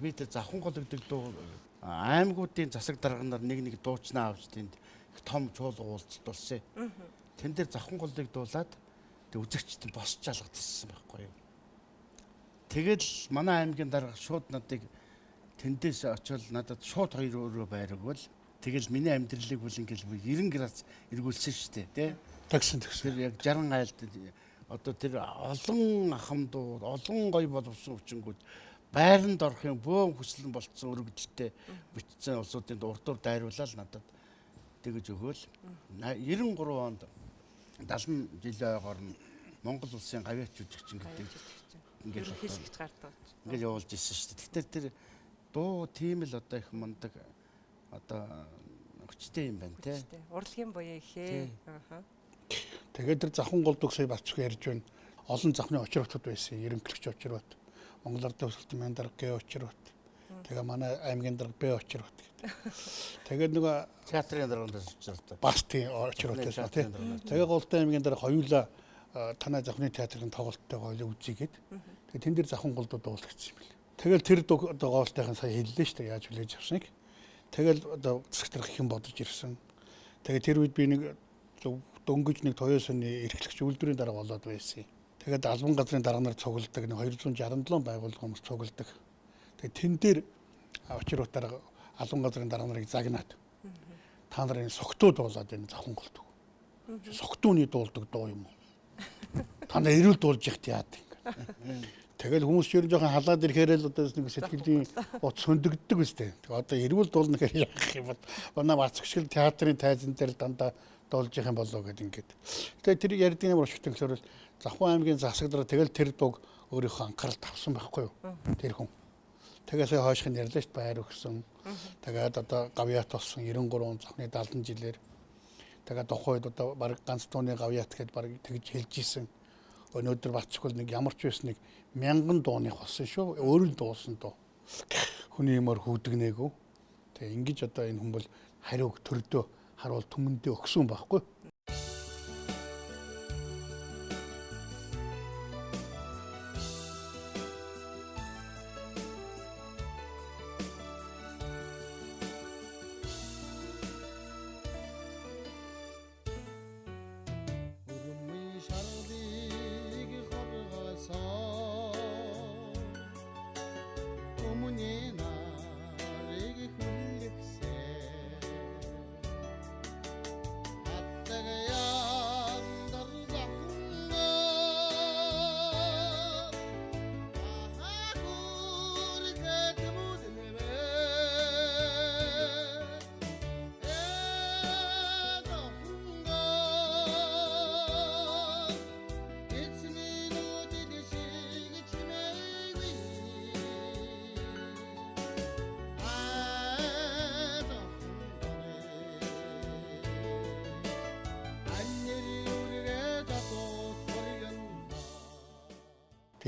Би тэр завхан гол гэдэг дуу аймагуудын засаг дарга нар нэг нэг дуучнаа авч тэнд их том чуулга уулзалт болсон. Тэн дээр завхан голыг дуулаад тэг үзэгчд нь босч алгадсан байхгүй юу. Тэгэл манай аймгийн дарга шууд надыг тэндээс очивол надад шууд хоёр өрөө байр өгвөл тэгэл миний амьдралыг бол ингээл 90 градус эргүүлсэн шүү дээ, тий. Тэгсэн тэгсэн. Тэр яг 60 айлд одоо тэр олон ахмадууд, олон гоё боловсон хүчингүүд байранд орохын бөөн хүслэн болцсон өргөдөлтэй бичсэн улсуудын урдуур дайруулаад надад тэгэж өгөөл 93 онд 70 жилийн ойгоор нь Монгол улсын гавьяач жүжигчин гэдэг ингээд хэлэгч гардаг. Ингээд явуулж ирсэн шүү дээ. Тэгэхээр тэр дуу тийм л одоо их мундаг одоо хүчтэй юм байна те. Урлагийн буян ихээ. Аа. Тэгээд тэр завхан голдог сая бацх ярьж байна. Олон завхны очирвтууд байсан. Ерөнхийлөгч очирват, Монгол Ардын Өсөлтийн мян дарга Г очирват. Тэгээ манай аймгийн дарга Б очирват гэдэг. Тэгээд нөгөө театрын дарганд очирват. Бас тийм очирват байсан тий. Тэгээ голдон аймгийн дарга хоёулаа танай завхны театрын тоглолттой хоёулаа үзье гээд. Тэгээ тэн дээр завхан голдууд дуулагдсан юм бэл. Тэгэл тэр одоо гоолтойхон сая хэллээ шүү дээ яаж хүлээж авсныг. Тэгэл одоо засаг дарга хэн бодож ирсэн. Тэгээ тэр үед би нэг дөнгөж нэг Тоёсоны эрхлэгч үйлдвэрийн дарга болоод байсан. Тэгээд албан газрын дарга нар цугладаг нэг 267 байгууллага хүмүүс цугладаг. Тэгээд тэн дээр очир утаараа албан газрын дарга нарыг загнаад та нарын согтуу дуулаад энэ завхан голдог. Согтууны дуулдаг дуу юм уу? Та нар эрүүл дуулж яхад яад ингэ. Тэгэл хүмүүс ер нь жоохон халаад ирэхээр л одоо нэг сэтгэлийн ут сөндөгддөг үстэй. Тэгээ одоо эрүүл дуулна гэхээр яах юм бол манай бацгшил театрын тайзан дээр л дандаа дуулж явах юм болоо гэд ингээд. Тэгээ тэр ярьдаг юм уршигтай гэхээр Завхан аймгийн засаг дараа тэгэл тэр дууг өөрийнхөө анхааралд авсан байхгүй юу? Тэр хүн. Тэгээ сая хойших нь ярьлаа шүү дээ байр өгсөн. Тэгээд одоо гавьяат болсон 93 он завхны 70 жилээр. Тэгээд тухайн үед одоо баг ганц дууны гавьяат гэдээ баг тэгж хэлж исэн. Өнөөдөр бацхгүй нэг ямар ч байсан нэг мянган дууных болсон шүү. Өөр нь дуусан дуу. Хүний юмар хүүдэгнээгүү. Тэгээ ингэж одоо энэ хүн бол хариуг төрдөө харуул түмэндээ өгсөн байхгүй.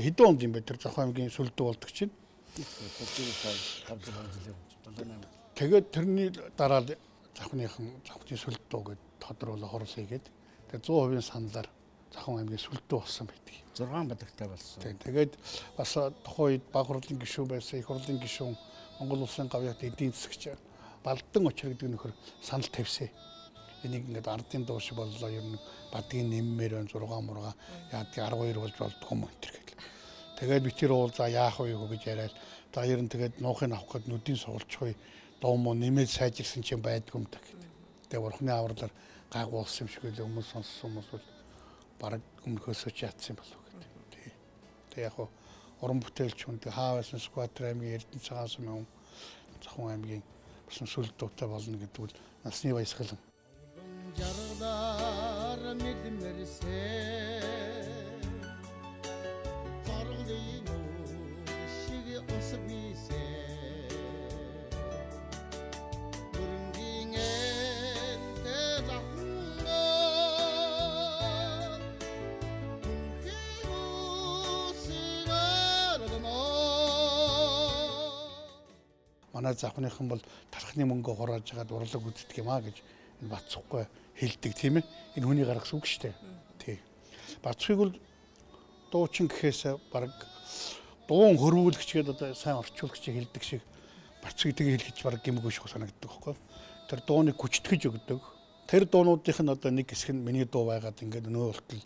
Хэдэн онд юм бэ тэр Завхан аймгийн сүлдүү болдог чинь? Тэгээд тэрний дараа Завхныхан Завхны сүлдүү гэд тодруулаа хурал хийгээд тэгээд 100% саналаар Завхан аймгийн сүлдүү болсон байдаг. 6 бадагтай болсон. Тэгээд бас тухайн үед баг хурлын гишүүн байсан, их хурлын гишүүн, Монгол улсын гавьяат эдийн засагч Балдан Учир гэдэг нөхөр санал тавьсан. Энийг ингээд ардын дуу шиг боллоо, ер нь бадгийн нэммээр байна, 6 мурга яадгийг 12 болж болдгоо юм энэ гэл. Тэгээд би тэр уул за яах вэ гэж яриад за ер нь тэгээд нуухыг авах гээд нүдийн суулчихъя дуу муу нэмээд сайжирсан чинь байдгүй юм та гэд. Тэгээд бурхны авралаар гайгүй болсон юм шиг л хүмүүс сонссон хүмүүс бол бараг өмнөхөөсөө ч ятсан болов гэдэг. Тий. Тэгээд яг уран бүтээлч хүн хаа байсан Сүхбаатар аймгийн Эрдэнэ цагаан сумын хүн Завхан аймгийн бас сүл дуутай болно гэдэг бол насны баясгалан. Жаргалаар мэдмэрсээ зорголын шиг ус бисээ мөрөнгийн энтэй завхан Манай завхныхан бол талхны мөнгө хурааж хагаад урлаг үздэг юм а гэж энэ бацхгүй хэлдэг тийм ээ. Энэ хүний гаргасан үг шүү дээ. Тий. Бацхыг бол дуучин гэхээс баг дуун хөрвүүлэгч гэдэг одоо сайн орчуулагч хэлдэг шиг бацхыг тэгээ хэлж баг гэмгүй шиг санагддаг байхгүй. Тэр дууныг хүчтгэж өгдөг, Тэр дуунуудынх нь одоо нэг хэсэг нь миний дуу байгаад ингээд өнөө болтол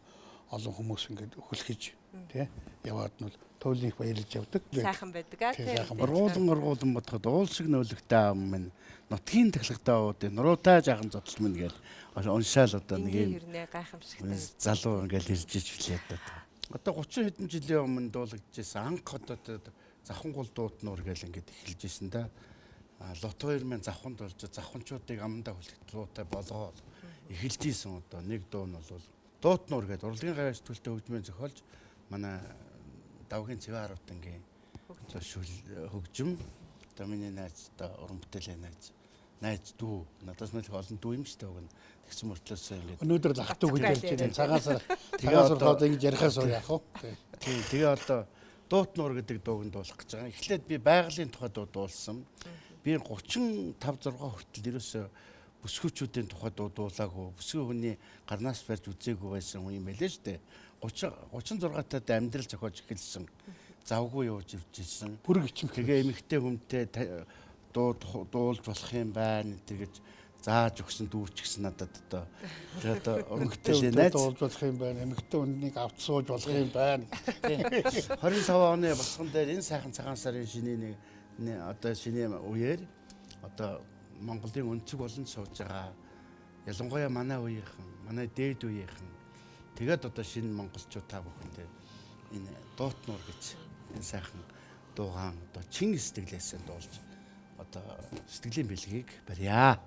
олон хүмүүс ингээд өхөлхөж тий яваад нь бол туйлын их баярлж явдаг. Сайхан байдаг аа тий. Ургуулан ургуулан бодоход уул шиг нөлөгтэй аав минь нутгийн тахлагтай уудын нуруутай жаахан зодтол минь гээл уншаал одоо нэг юм гайхамшигтай залуу ингээл ирж иж билээ одоо. Одоо 30 хэдэн жилийн өмнө дуулагдчихсэн анх одоо завхангуул дуутнуур гээл ингээд эхэлж исэн да. Лот хоёр маань завханд болж завханчуудыг амандаа хүлэх дуутай болгоод эхэлж исэн одоо нэг дуу нь бол дуутнуур гэдэг урлагийн гавьяа сэтгүүлтэй хөгжмийн зохиолж манай Давгийн Цэвэн харуутангийн одоо шүл хөгжим одоо миний найз одоо уран бүтээлийн найз дүү надаас нэлэх олон дүү юм шүү дээ уг нь тэгсэн мөртлөөсөө ингээд өнөөдөр лах дүү гэж ярьж байна. Цагаан сар цагаан сар одоо ингэж ярихаас өөр яах вэ? Тийм тэгээ одоо дуутнуур гэдэг дууг нь дуулах гэж байгаа. Эхлээд би байгалийн тухай дуу дуулсан. Би 35 6 хүртэл ерөөсөө бүсгүүчүүдийн тухай дуу дуулаагүй. Бүсгүй хүний гарнаас барьж үзээгүй байсан хүн юм байлээ шүү дээ. 30 36 таад амьдрал зохиож эхэлсэн. Завгүй явж ирж ирсэн. Бүрэг ичимх. Тэгээ эмэгтэй хүнтэй дуу дуулж болох юм байна гэж зааж өгсөн дүүч гэсэн надад одоо тэр одоо уран бүтээлийн найз дуулж болох юм байна. Эмэгтэй хүнийг авч сууж болох юм байна. 25 оны босгон дээр энэ сайхан цагаан сарын шинийн одоо шинэ үеэр одоо Монголын өнцөг болон сууж байгаа ялангуяа манай үеийнхэн, манай дээд үеийнхэн тэгээд одоо шинэ монголчууд та бүхэндээ энэ дуутнуур гэж энэ сайхан дуугаан одоо чин сэтгэлээсээ дуулж одоо сэтгэлийн бэлгийг барья.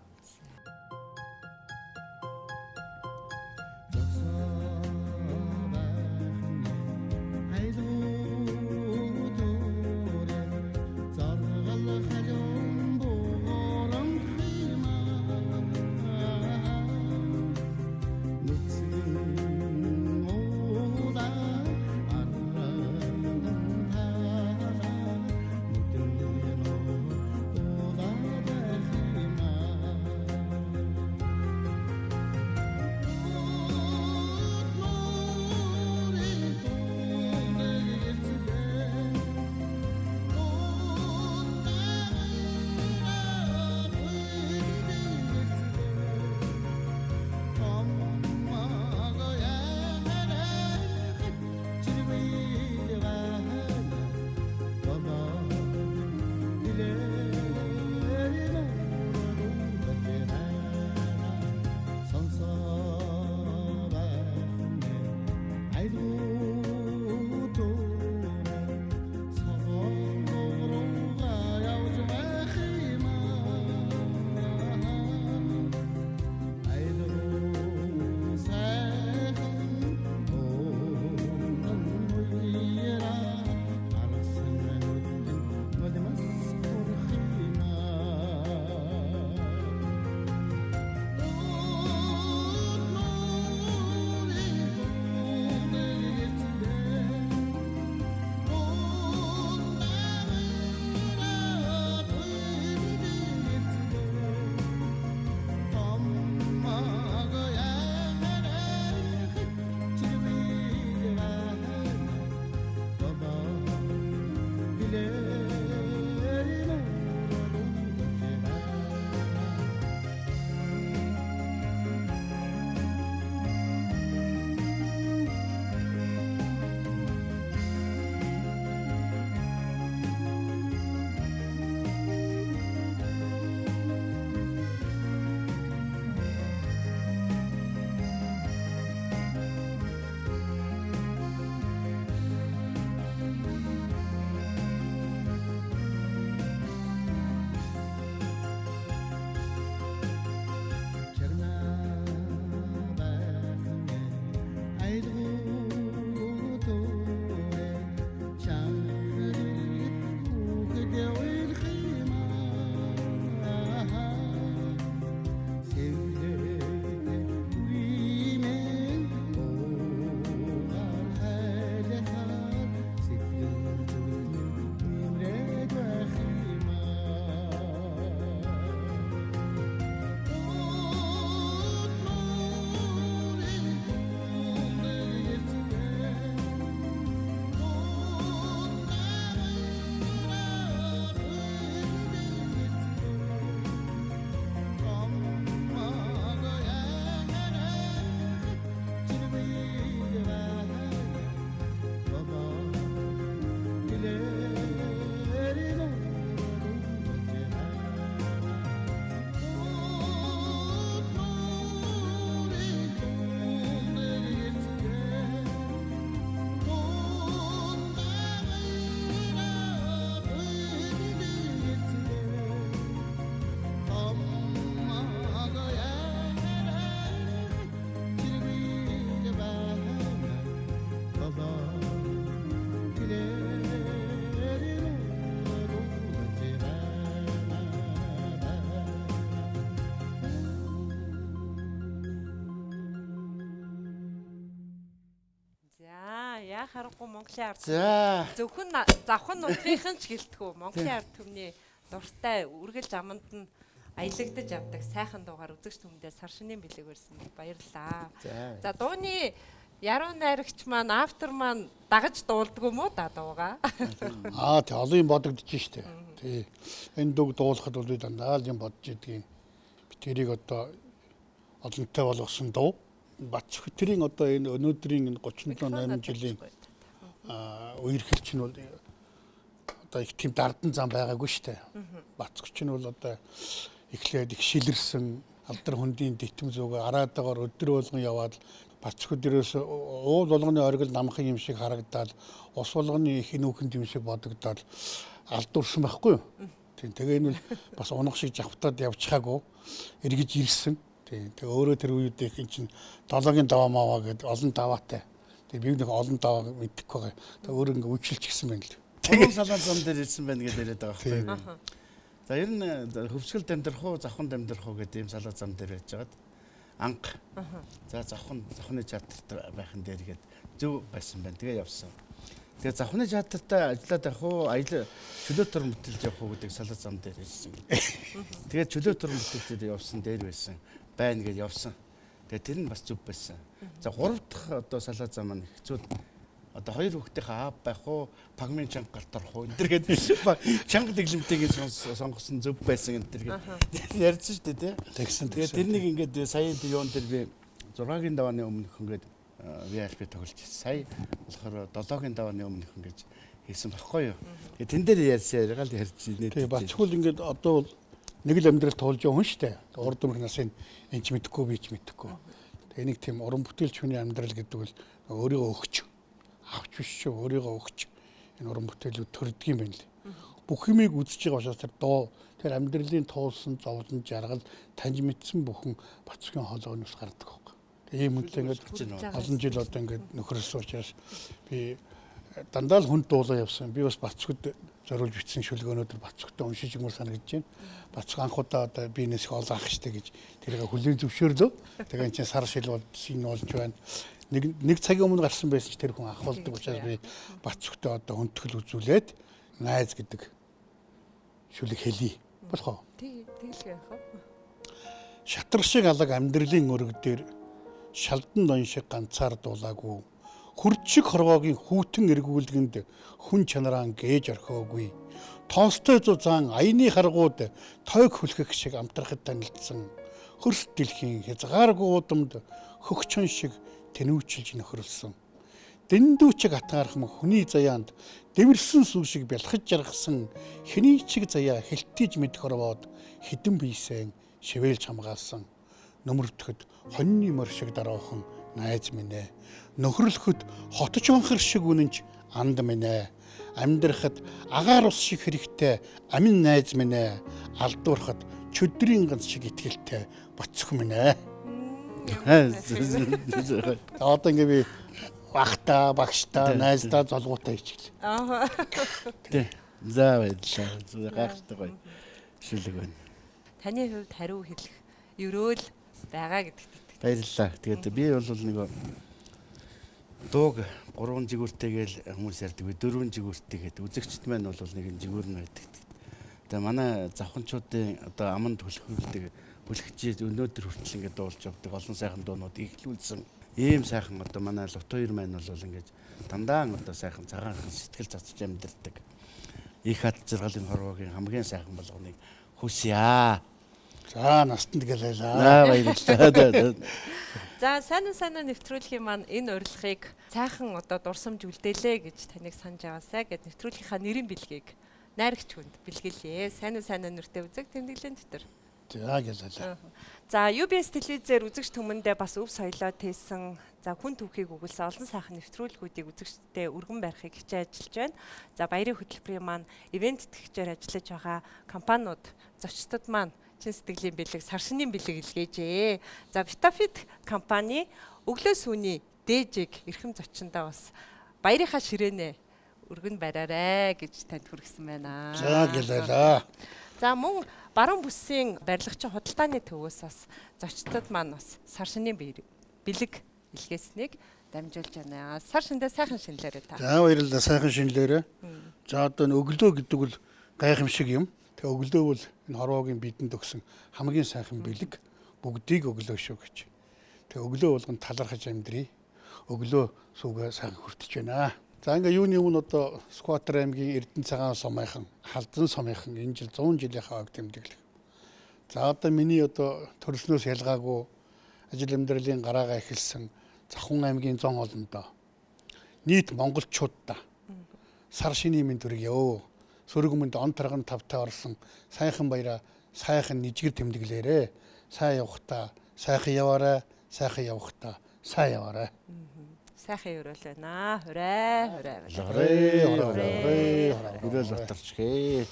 Яа харахгүй Монголын ард зөвхөн завхан нутгийнхан ч гэлтгүү Монголын ард түмний дуртай үргэлж аманд нь аялагдаж явдаг сайхан дуугаар үзэгч түмэндээ сар шинийн бэлэг өрсөн баярлалаа. За дууны яруу найрагч маань автор маань дагаж дуулдаг юм уу да дуугаа? Аа тий олон юм бодогдож штэ. Тий. Энэ дууг дуулахад бол би дандаа л юм бодож идэгин. Би тэрийг одоо олонтой болгосон дуу. Бацхөтрийн одоо энэ өнөөдрийн энэ 37 8 жилийн үерхэл чинь бол одоо их тийм дардан зам байгаагүй шүү дээ. Бацгч нь бол одоо эхлээд их шилэрсэн алдар хүндийн дитэм зүг араадаагаар өдөр болгон яваад Бацхөд дээрээс уул болгоны оргил намхан юм шиг харагдаад ус болгоны их нүүхэнд юм шиг бодогдоод алдуурсан байхгүй юу? Тийм тэгээ энэ бол бас унах шиг жавхтаад явчихаагүй эргэж ирсэн. Тийм тэгээ өөрөө тэр үед их эн чинь долоогийн даваа маваа гэдэг олон даваатай. Тэгээ би нэг олон даваа мэдэхгүй байгаа. Тэгээ өөрөө ингээ үйлчилж гисэн байна л. Гурван салаан зам дээр ирсэн байна гэдээ яриад байгаа байхгүй юу? За ер нь хөвсгөл амьдрах уу, завхан амьдрах уу гэдэг ийм салаа зам дээр байж байгаад анх. За завхны чатарт байх нь дээр гээд зөв байсан байна. Тэгээ явсан. Тэгээ завхны чатартаа ажиллаад явах уу, аялал чөлөө төр мөтөлж явах уу гэдэг салаа зам дээр ирсэн. Тэгээ чөлөө төр мөтөлж явсан дээр байсан. Байна гэж явсан. Тэгээ тэр нь бас зөв байсан. За гурав дахь одоо салаа зам маань хэцүү. Одоо хоёр хүүхдийнхээ аав байх уу, пагмын чанга гарт орох уу энэ төр гээд чанга дэглэмтэйг сонгосон зөв байсан энэ төр гээд ярьсан шүү дээ тий. Тэгсэн. Тэгээ тэрнийг ингээд сая юун дээр би 6-гийн давааны өмнөх ингээд VIP тоглож сая болохоор 7-гийн давааны өмнөх ингэж хийсэн баггүй юу. Тэгээ тэн дээр ярьсан яриагаа л ярьж инээ. Тэгээ бацхул ингээд одоо бол нэг л амьдрал туулж байгаа хүн шүү дээ. Урд өмнөх насын энэ ч мэдэхгүй би ч мэдэхгүй. Тэгээ нэг тийм уран бүтээлч хүний амьдрал гэдэг бол өөрийгөө өгч авч биш шүү, өөрийгөө өгч энэ уран бүтээлүүд төрдөг юм байна л. Бүх юмыг үзэж байгаа учраас тэр дуу, тэр амьдралын туулсан зовлон жаргал таньж мэдсэн бүхэн Бацгийн хоолойноос гардаг байхгүй. Тэгээ ийм үнэлээ ингээд олон жил одоо ингээд нөхөрсөн учраас би дандаа л хүнд дуулаа явсан. Би бас Бацгад зориулж бичсэн шүлгөөнөдөр Бацгтай уншиж юмар санагдаж байна. Бацг анх удаа одоо би энэс их олон ах штэ гэж тэрийг хүлээн зөвшөөрлөө. Тэгээ эн чинь сар шил бол син болж байна. Нэг цагийн өмнө гарсан байсан ч тэр хүн ахуулдаг учраас би Бацгтай одоо хүндэтгэл үзүүлээд найз гэдэг шүлэг хэлье. Болох уу? Тэгэлгүй яах вэ? Шатар шиг алаг амьдралын өрг дээр шалдан дон шиг ганцаар дуулаагүй. Хурд шиг хорвоогийн хүүтэн эргүүлгэнд хүн чанараа гээж орхиогүй. Тоостой зузаан аяны харгууд тойг хүлхэх шиг амтрахад танилцсан. Хөрс дэлхийн хязгааргүй удамд хөгчөн шиг тэнүүчилж нөхөрлсөн. Дэндүүчиг атгаархам хүний заяанд дэвэрсэн сүү шиг бялхаж жаргасан хэний чиг заяа хэлтийж мэдэх орвоод хідэн биесэн шивээлж хамгаалсан. Нөмөртөхөд хоньны мөр шиг даруухан найз минь ээ. Нөхөрлөхөд хотч банхар шиг үнэнч анд минь ээ. Амьдрахад агаар ус шиг хэрэгтэй амин найз минь ээ. Алдуурхад чөдрийн ганц шиг итгэлтэй Бацх минь ээ. Одоо ингээ би багтаа, багштай, найздаа, золгуутай хийчихлээ. Аа. Тий. За баярлалаа. Гайхалтай гоё шүлэг байна. Таны хувьд хариу хэлэх ерөөл байгаа гэдэгт итгэв. Баярлалаа. Тэгээд би бол нэг дууг 3 жигүүртэйгээл хүмүүс ярьдаг. Би 4 жигүүртэй гэдэг. Үзэгчд маань бол нэг жигүүр нь байдаг. Тэгээ манай завханчуудын одоо аманд хүлхүүлдэг бүлэгчид өнөөдөр хүртэл ингээд дуулж явдаг олон сайхан дуунууд ихлүүлсэн. Ийм сайхан одоо манай Лут хоёр маань бол ингээд дандаа одоо сайхан цагаанхан сэтгэл цацж амьдардаг. Их хад жаргалын хорвоогийн хамгийн сайхан болгоныг хүсье. За настанд гэлээ. За баярлалаа. За сайн уу нэвтрүүлгийн маань энэ урилгыг сайхан одоо дурсамж үлдээлээ гэж таныг санаж аваасай гэд нэвтрүүлгийнхаа нэрийн бэлгийг найрагч хүнд бэлгэлээ. Сайн уу нүртэй үзэг тэмдэглэн дотор. За гэлээ. За UBS телевизээр үзэгч түмэндээ бас өв соёлоо тээсэн за хүн түүхийг өгүүлсэн олон сайхан нэвтрүүлгүүдийг үзэгчдэд өргөн барихыг хичээн ажиллаж байна. За баярын хөтөлбөрийн маань ивент тэтгэгчээр ажиллаж байгаа компаниуд зочдод маань чин сэтгэлийн бэлэг, сар шинийн бэлэг илгээжээ. За Vitafit компани өглөө сүүний дээжийг эрхэм зочиндоо бас баярынхаа ширээнэ өргөн бариарай гэж танд хүргэсэн байна. За гэлээ. За мөн баруун бүсийн барилгачин худалдааны төвөөс бас зочдод маань бас сар шинийн бэлэг илгээснийг дамжуулж байна. Сар шиндээ сайхан шинэлээрээ та. За баярлалаа, сайхан шинэлээрээ. За одоо энэ өглөө гэдэг бол гайхамшиг юм. Тэгээ өглөө бол энэ хорвоогийн бидэнд өгсөн хамгийн сайхан бэлэг, бүгдийг өглөө шүү гэж. Тэгээ өглөө болгон талархаж амьдрий. Өглөө сүүгээ сайхан хүртэж байна. За ингээ юуны өмнө одоо Сүхбаатар аймгийн Эрдэнэ цагаан сумынхан, Халзан сумынхан энэ жил 100 жилийнхаа ог тэмдэглэх. За одоо миний одоо төрснөөс ялгаагүй ажил амьдралын гараагаа эхэлсэн Завхан аймгийн зон олондоо нийт монголчуудаа сар шинийн мэнд хүргье. Сөрөг мөнд он тарган тавтай орсон сайхан баяраа сайхан нэжгэр тэмдэглээрээ. Сайн явахдаа сайхан яваарай, сайхан явахдаа сайн яваарай. Сайхан өрөөл байна. Хурай, хурай. Хурай, хурай, хурай. Өрөөл батарч гээ.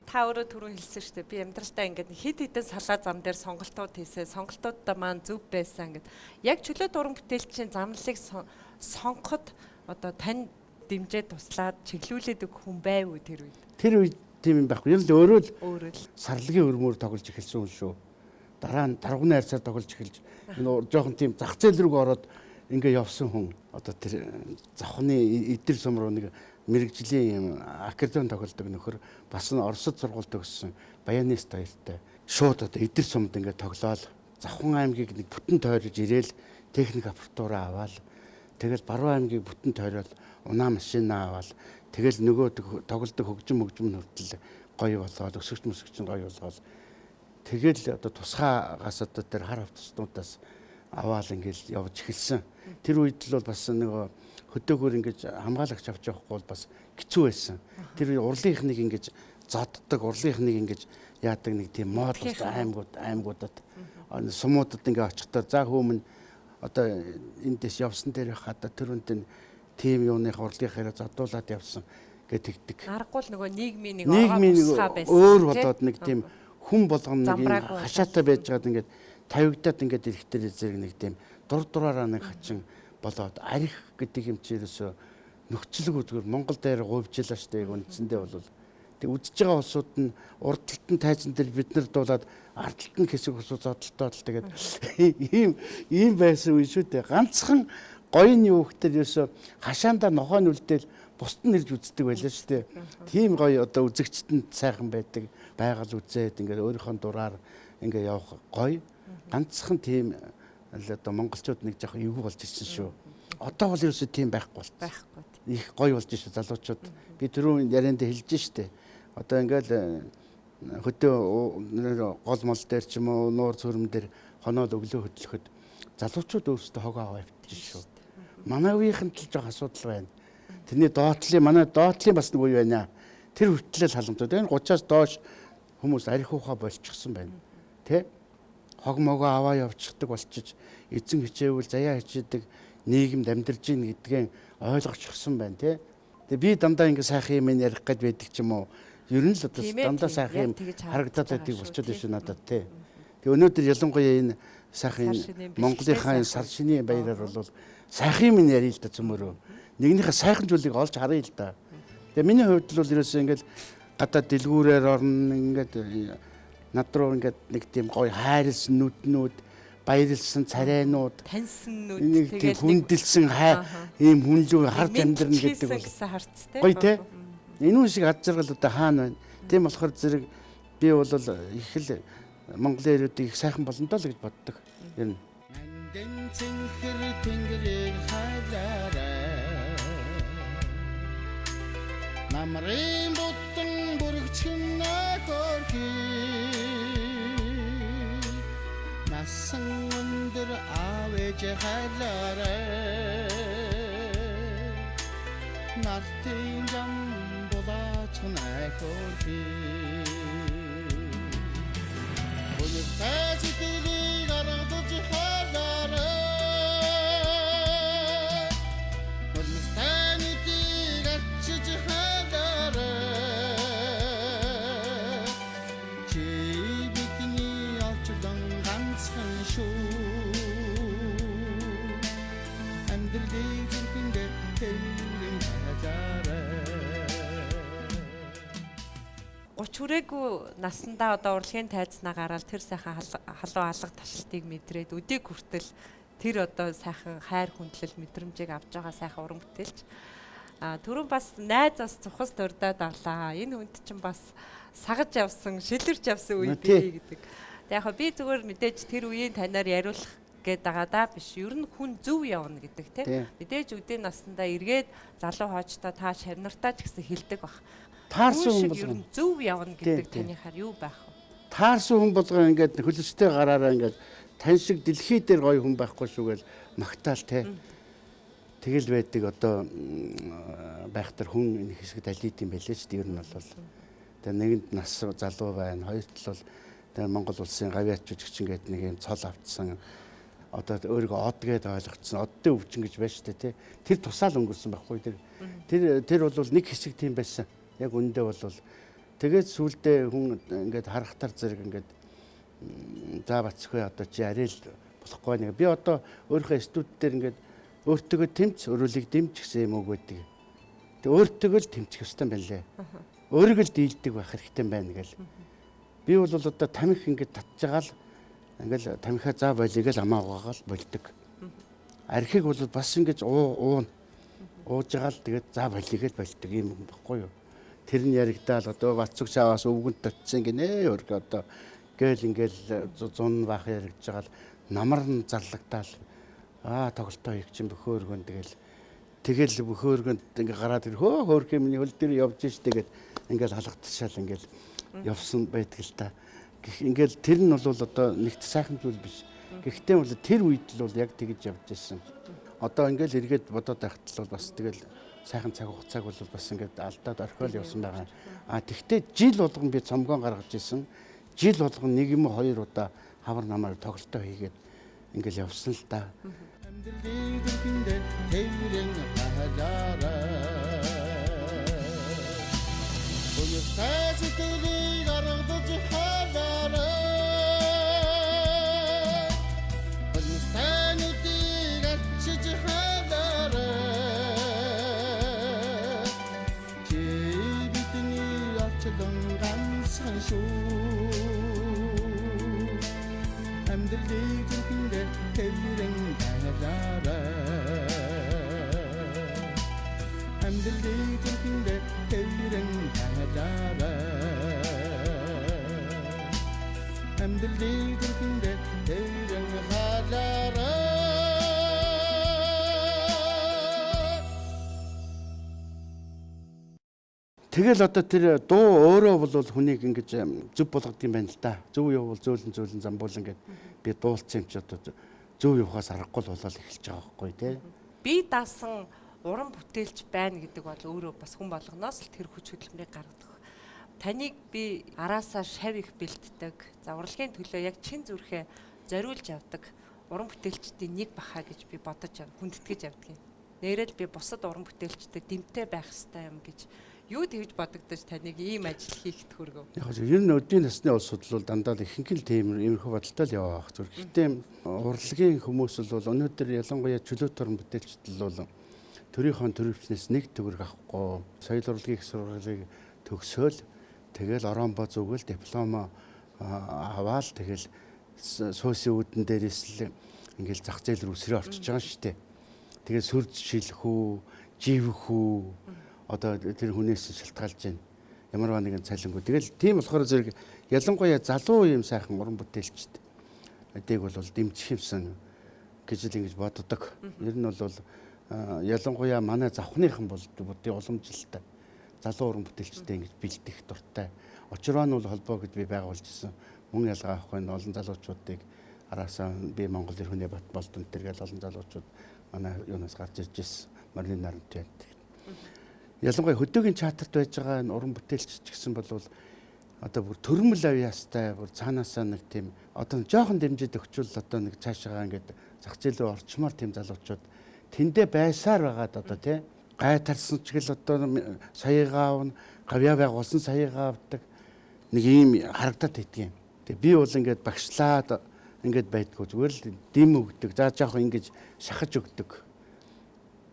Та өөрөө түрүү хэлсэн шүү дээ. Би амьдралдаа ингээд хэд хэдэн салаа зам дээр сонголтууд хийсэн. Сонголтуудаа маань зөв байсан гэд. Яг чөлөө дуран бүтээлчийн замналыг сонгоход одоо тань дэмжээ туслаад чиглүүлээд өгөх хүн байв уу тэр үед? Тэр үед тийм юм байхгүй. Ер нь өөрөө л сарлагын өрмөр тоглож эхэлсэн хүн шүү. Дараа нь дарганы хайрцаар тоглож эхэлж энэ жоохон тийм зах зээл рүү ороод ингээ явсан хүн. Одоо тэр завхны эдэр сум руу нэг мэрэгжлийн юм аккордеон тоглодог нөхөр бас нь Оросд сургууль төгссөн баянист хоёртой шууд одоо эдэр сумд ингээ тоглоал Завхан аймгийг нэг бүтэн тойрож ирээл техник аппаратураа аваал тэгэл Баруун аймгийг бүтэн тойроод унаа машина аваал тэгэл нөгөө тоглодог хөгжим хүртэл гоё болоод өсөгч мөсөгч гоё болгоод тэгэл одоо тусгаагаас одоо тэр хар автобуснуудаас аваал ингээл явж эхэлсэн. Тэр үед л бол бас нөгөө хөдөөгөр ингэж хамгаалагч авч явахгүй бол бас хэцүү байсан. Тэр урлынхныг ингэж зодддаг, урлынхныг ингэж яадаг нэг тийм мод бас аймгуудад сумуудад ингээ очихдоо за хүмүүн одоо эндээс явсан дээр хадаа тэр хүнд тийм юуных урлынхаараа зодуулаад явсан гэж тэгдэг. Аргагүй л нөгөө нийгмийн нэг оргоо тусгай байсан. Өөр болоод нэг тийм хүн болгоно нэг хашаатай байж байгаад ингээд тавигдаад ингээд ирэх дээр зэрэг нэг тийм дур дураараа нэг хачин болоод арих гэдэг юм чи ерөөсөө нөхцөлөг үзгээр Монгол дээр гуйвчлаа штэ яг үндсэндээ бол тэг үзэж байгаа улсууд нь урд талд нь тайзан дээр бид нар дуулаад ард талд нь хэсэг усуу зодтолтоод л тэгээд ийм байсан үе шүү дээ. Ганцхан гоё нь юу гэхээр ерөөсөө хашаандаа нохой нь үлдээл бусд нь ирж үздэг байлаа шүү дээ. Тийм гоё одоо үзэгчд нь сайхан байдаг. Байгаль үзээд ингээд өөрийнхөө дураар ингээд явах гоё. Ганцхан тийм л одоо монголчууд нэг жоох эвгүй болж ирсэн шүү. Одоо бол ерөөсөө тийм байхгүй болчихсон. Байхгүй. Их гоё болж шүү залуучууд. Би түрүүн ярианд хэлж штэ. Одоо ингээл хөдөө гол мол дээр ч юм уу нуур цөрөм дээр хоноол өглөө хөдлөхөд залуучууд өөрсдөө хогоо аваа явчих шүү. Манай үеийнхэн л жоох асуудал байна. Тэрний доотлын манай доотлын бас нэг үе байна. Тэр хүртэл халамжтай. Энэ 30-аас доош хүмүүс арх ухаа болчихсон байна. Тэ? Хог могоо аваа явчихдаг болчиж эзэн хичээвэл заяа хичээдэг нийгэмд амьдарч ийн гэдгээ ойлгочихсон байна тий. Тэгээ би дандаа ингэ сайхан юм ярих гээд байдаг ч юм уу. Ер нь л одоо дандаа сайхан юм харагдаад байдаг болчиход байна надад тий. Тэгээ өнөөдөр ялангуяа энэ сайхан Монголынхаа энэ сар шинийн баяраар бол сайхан юм ярил л да цөмөрөө. Нэгнийхээ сайхан зүйлийг олж харъя л да. Тэгээ миний хувьд л бол ерөөсөө ингээл гадаа дэлгүүрээр орно ингээд над руу ингээд нэг тийм гоё хайрлсан нүднүүд, баярлсан царайнууд, таньсан нүд, нэг тийм хүндэлсэн хай ийм хүнлүү харж амьдрна гэдэг бол гоё те. Энэ шиг ад жаргал одоо хаана байна? Тийм болохоор зэрэг би бол их л Монголын ирүүдийг их сайхан болно доо л гэж боддог. Ер нь. Мандэн цэнхэр тэнгэрийг хайлаарай. Намрын бүтэн бүргчин нөхөрхий. Насан өндөр аав ээж хайлаарай. Нартын жам булаач нөхөрхий. Өнөртэй сэтгэлийг аргадаж хайлаарай. Нулимстай нүдийг арчиж хайлаарай. Чи бидний олчлон ганцхан шүү. Амьдралыг зүрхэндээ тэлэн хайлаарай. 30 хүрээгүй насандаа одоо урлагийн тайзнаа гараад тэр сайхан халуун алга ташлтыг мэдрээд өдийг хүртэл тэр одоо сайхан хайр хүндлэл мэдрэмжийг авч байгаа сайхан уран бүтээлч. Түрүүн бас найз бас цухас дурдаад авлаа. Энэ хүнд чинь бас сагаж явсан, шилэрч явсан үе бий гэдэг. Тэг яг би зүгээр мэдээж тэр үеийн танаар яриулах гээд байгаа даа биш. Ер нь хүн зөв явна гэдэг тийм. Мэдээж өдийн насандаа эргээд залуу хоочтой та шавнартаа ч гэсэн хилдэг бах. Таарсан хүн болгон зөв явна гэдэг таныхаар юу байх вэ? Таарсан хүн болгон ингээд хөлөстэй гараараа ингээд тань шиг дэлхий дээр гоё хүн байхгүй шүү гэж магтаал те. Тэгэл байдаг одоо байхтар хүн энэ хэсэгт алид юм байлээ ч ер нь бол. Тэгээ нэгэнд нас залуу байна. Хоёр тал бол тэгээ Монгол улсын гавьяач жүжигчин гэдэг нэг юм цол автсан. Одоо өөрийгөө од гэдээ ойлгоцсон. Оддын өвчин гэж байна шүү дээ те. Тэр тусаал өнгөрсөн байхгүй тэр. Тэр бол нэг хэсэг тийм байсан. Яг үндэ бол тэгээд сүулдэ хүн ингээд харахтар зэрэг ингээд за бацхгүй одоо чи арай л болохгүй нэг. Би одоо өөрийнхөө студ дээр ингээд өөртөөгөө тэмц, өрөөлийг дэмж гэсэн юм үг байдаг. Тэг өөртөөгөө л тэмчих ёстой юм байна лээ. Өөрийгөө л дийлдэг байх хэрэгтэй юм байна гэл. Би бол одоо тамхи ингээд татж байгаа л ингээл тамхиа за болиё гэл амаа угаагаал болдог. Архийг бол бас ингэж уун ууж байгаа л тэгээд за болиё гэл болдог юм баггүй юу. Тэр нь яригдаал одоо Бацүг чааваас өвгөнт очсон гинэ өргө одоо гээл ингээл зун баах яригдж байгаа л намар нь заллагдаал аа тоглолтоо хийх чинь бөхөө өргөн тэгэл бөхөө өргөнд ингээ гараад ир хөө хөөрхөн миний хөл дээр явж штэ гэд ингээл халагдчихаал ингээл явсан байдаг л та. Гэх ингээл тэр нь бол одоо нэгт сайхан зүйл биш. Гэхдээ бол тэр үед л бол яг тэгж явж исэн. Одоо ингээл эргээд бодоод байхад л бас тэгэл сайхан цаг хугацааг бол бас ингээд алдаад орхиол явсан байгаа. А тэгтээ жил болгон би цомгоон гаргаж исэн. Жил болгон нэг юм уу хоёр удаа хавар намаар тоглолтоо хийгээд ингээл явсан л та. Амьдралын зүрхэндээ тээврэн халаарай. Уястай сэтгэлийг аргадаж халаарай. Уястай нүдийг арчиж халаарай. Чи бидний олчлон ганцхан шүү. Амьдралын зүрхэндээ тээврэн халаарай. Амьдралын зүрхэндээ тээврэн халаарай. Амьдралын зүрхэндээ тээврэн халаарай. Тэгэл одоо тэр дуу өөрөө бол хүнийг ингэж зөв болгодог юм байна л да. Зөв явбал зөөлөн зөөлөн замбуулан гэд би дуулсан юм чи одоо зөв явахаас аргагүй л болоод эхэлж байгаа байхгүй тий. Би даасан уран бүтээлч байна гэдэг бол өөрөө бас хүн болгоноос л тэр хүч хөдөлмөрийг гаргадаг. Таныг би араасаа шав их бэлддэг. За урлагийн төлөө яг чин зүрхээ зориулж явдаг уран бүтээлчдийн нэг баха гэж би бодож хүндэтгэж явдаг юм. Нээрэл би бусад уран бүтээлчдэд дэмтэй байх ёстой юм гэж юу тэгж бодогдож таныг ийм ажил хийхэд хүргэв? Яг нь ер нь өдний насны улсууд бол дандаа л ихэнх л тийм иймэрхүү бодолтой л яваа байх зүр. Гэхдээ урлагийн хүмүүс бол өнөөдөр ялангуяа чөлөөт орон бүтээлчд бол төрийнхөө төрөвчнээс нэг төгрөг авахгүй соёл урлагийн их сургуулийг төгсөөл тэгэл ороонбоо зүгэл диплом аваал тэгэл суусын үүдэн дээрээс л ингээл зах зээл рүү сэрээ орчиж байгаа шүү дээ. Тэгээд сүрж шилэх үү, живэх үү одоо тэр хүнээс шалтгаалж байна. Ямар нэгэн цалингүй. Тэгэл тийм болохоор зэрэг ялангуяа залуу юм сайхан уран бүтээлчд эдийг бол дэмжих юмсан гэж л ингэж боддог. Ер нь бол ялангуяа манай завхныхан бол будын уламжлалтай залуу уран бүтээлчтэй ингэж бэлдэх дуртай. Учир нь бол холбоо гэд би байгуулж ирсэн. Мөн ялгаа авах энэ олон залуучуудыг араасаа би Монгол эр хүний бат болдон тэр гэл олон залуучууд манай юунаас гарч ирж ирсэн. Морины нарант байдаг. Ялангуяа хөдөөгийн чатарт байж байгаа энэ уран бүтээлч ч гэсэн бол одоо бүр төрмөл авьяастай бүр цаанаасаа нэг тийм одоо жоохон дэмжиж өгчвөл одоо нэг цаашаа ингээд зах зээл рүү орчмоор тийм залуучууд тэндээ байсаар байгаад одоо тий гайтарсан ч гэл одоо саягаа авна, гавьяа байгуулсан саягаа авдаг нэг ийм харагдаад байдгийн. Тэгээ би бол ингээд багшлаад ингээд байдгүй зүгээр л дэм өгдөг. За жоохон ингэж шахаж өгдөг.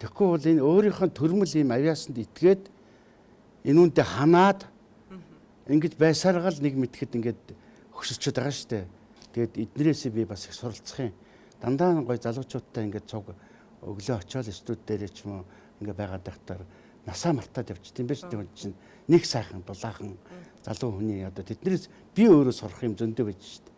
Тэгэхгүй бол энэ өөрийнхөө төрмөл ийм авьяасанд итгээд энэ үндэ ханаад Ингэж байсараа л нэг мэтгэд ингээд хөшөлчөд байгаа шүү дээ. Тэгээд эднэрээсээ би бас их суралцах юм. Дандаа гоё залуучуудтай ингээд цуг өглөө очиод студ дээрээ ч юм уу ингээд байгаад байхдаар насаа мартаад явчихд юм байна шүү дээ. Чинь нэг сайхан дулаахан залуу хүний одоо тэднэрээс би өөрөө сурах юм зөндөө байж шүү дээ.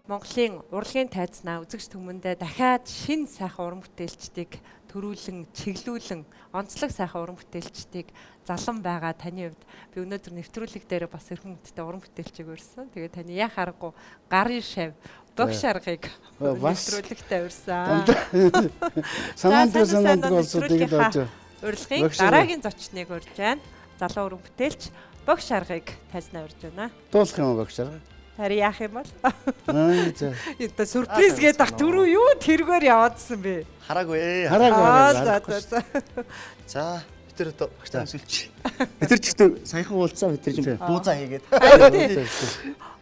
Монголын урлагийн тайзнаа үзэгч түмэндээ дахиад шинэ сайхан уран бүтээлчдийг төрүүлэн, чиглүүлэн, онцлог сайхан уран бүтээлчдийг залан байгаа таны хувьд би өнөөдөр нэвтрүүлэг дээр бас эрхэм хүндтэй уран бүтээлчийг урьсан. Тэгээ таны яа харахгүй гарын шав, бог шаргыг нэвтрүүлэгтээ урьсан. Санаанд болсон тэгээд орж. Урилгын дараагийн зочныг урьж байна. Залуу уран бүтээлч бог шаргыг тайзнаа урьж байна. Дуулах юм уу бог шарга? Харин яах юм бол? Аа за. Энэ сюрприз гэдэг ах түрүү юу тэргээр яваадсан бэ? Хараагүй. Хараагүй. За. За, бид тэр одоо багштай өмсөлч. Бид тэр ч ихтэй саяхан уулзсан бид тэр чинь буузаа хийгээд.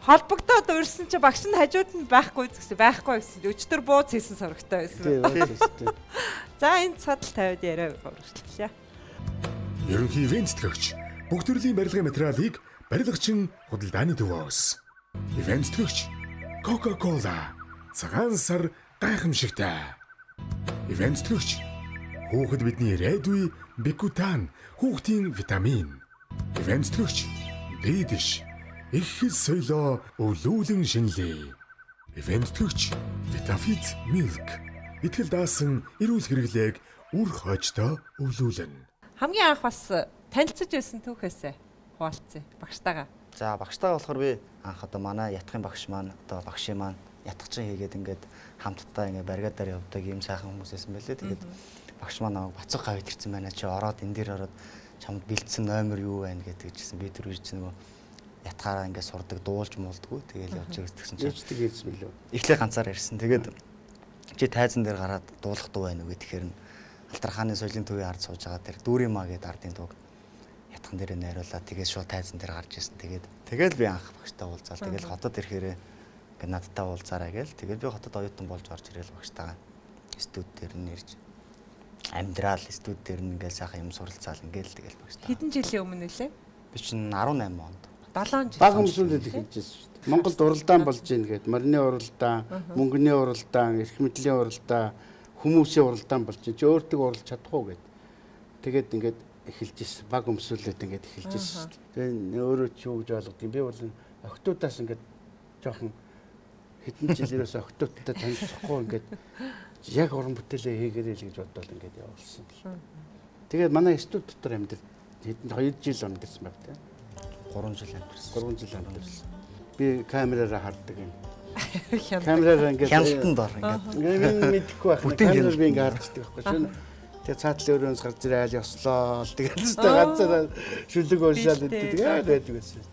Холбогдоод урьсан чи багш нь хажууд нь байхгүй гэсэн байхгүй гэсэн. Өчтөр бууз хийсэн сорогтой байсан. За энэ цадал тавиад яриа үргэлжлүүлье. Ерөнхий ивент тэтгэгч бүх төрлийн барилгын материалыг барилгачин худалдааны төвөөс. Ивент тэтгэгч Coca-Cola цагаан сар гайхамшигтай. Ивент тэтгэгч хүүхэд бидний ирээдүй Бикутан хүүхдийн витамин. Ивент тэтгэгч Дидиш их хэл соёлоо өвлүүлэн шинэлээ. Ивент тэтгэгч Vitafit Milk итгэл даасан эрүүл хэрэглээг үр хойчтой өвлүүлэн. Хамгийн анх бас танилцаж байсан түүхээсээ хуваалцъя багштайгаа. За багштайгаа болохоор би анх одоо манай ятгахын багш маань одоо багшийн маань ятгахчин хийгээд ингээд хамтдаа ингээд баригадаар явдаг ийм сайхан хүмүүс байсан байлээ. Тэгээд багш маань намайг Бацаг гавь ирсэн байна чи ороод энэ дээр ороод чамд бэлдсэн номер юу байна гэдэг чигсэн би тэр үеч нөгөө ятгаараа ингээд сурдаг дуулж муулдгүй тэгэл явж байгаа гэсэн чинь ээждэг ирсэн мөлөө. Эхлээ ганцаар ирсэн. Тэгээд чи тайзан дээр гараад дуулах дуу байна уу гэхээр нь Алтархааны соёлын төвийн ард сууж байгаа тэр дүүрийн маа гэдэг ардын дууг ятхан дээр найруулаад тэгээд шууд тайзан дээр гарч ирсэн. Тэгээд би анх багштай уулзаал. Тэгээд хотод ирэхээрээ ингээд надтай уулзаарай гээл. Тэгээд би хотод оюутан болж орж ирээл багштайгаа студ дээр нь ирж амьдрал студ дээр нь ингээд сайхан юм суралцаал ингээд тэгэл багштай. Хэдэн жилийн өмнө нөлөө? Би чинь 18 онд. 7 жил. Баг өмсүүлээд эхэлж байсан шүү дээ. Монголд уралдаан болж гин гээд морины уралдаан, мөнгөний уралдаан, эрх мэдлийн уралдаан, хүмүүсийн уралдаан болж гин. Чи өөртөө уралж чадах уу гэд. Тэгээд ингээд эхэлж ирсэн. Баг өмсүүлээд ингээд эхэлж ирсэн шүү дээ. Тэгээ өөрөө чи юу гэж ойлгодгийг би бол охтуудаас ингээд жоохон хэдэн жилээрээс охтуудтай танилцахгүй ингээд яг уран бүтээлээ хийгээрэй л гэж бодвол ингээд явуулсан. Тэгээд манай студ дотор амьдрал хэдэн 2 жил амьдэрсэн баг тийм. 3 жил амьдэрсэн. 3 жил амьдэрсэн. Би камераараа хардаг юм. Камераараа ингээд хяналтанд ор ингээд мэдэхгүй байх. Камераар би ингээд харчихдаг байхгүй шөнө. Тэгээ цаатлын өрөөс гарч ирээл ёслоо. Тэгээд л ганцаараа шүлэг уншаал гэдэг тэгээд байдаг байсан.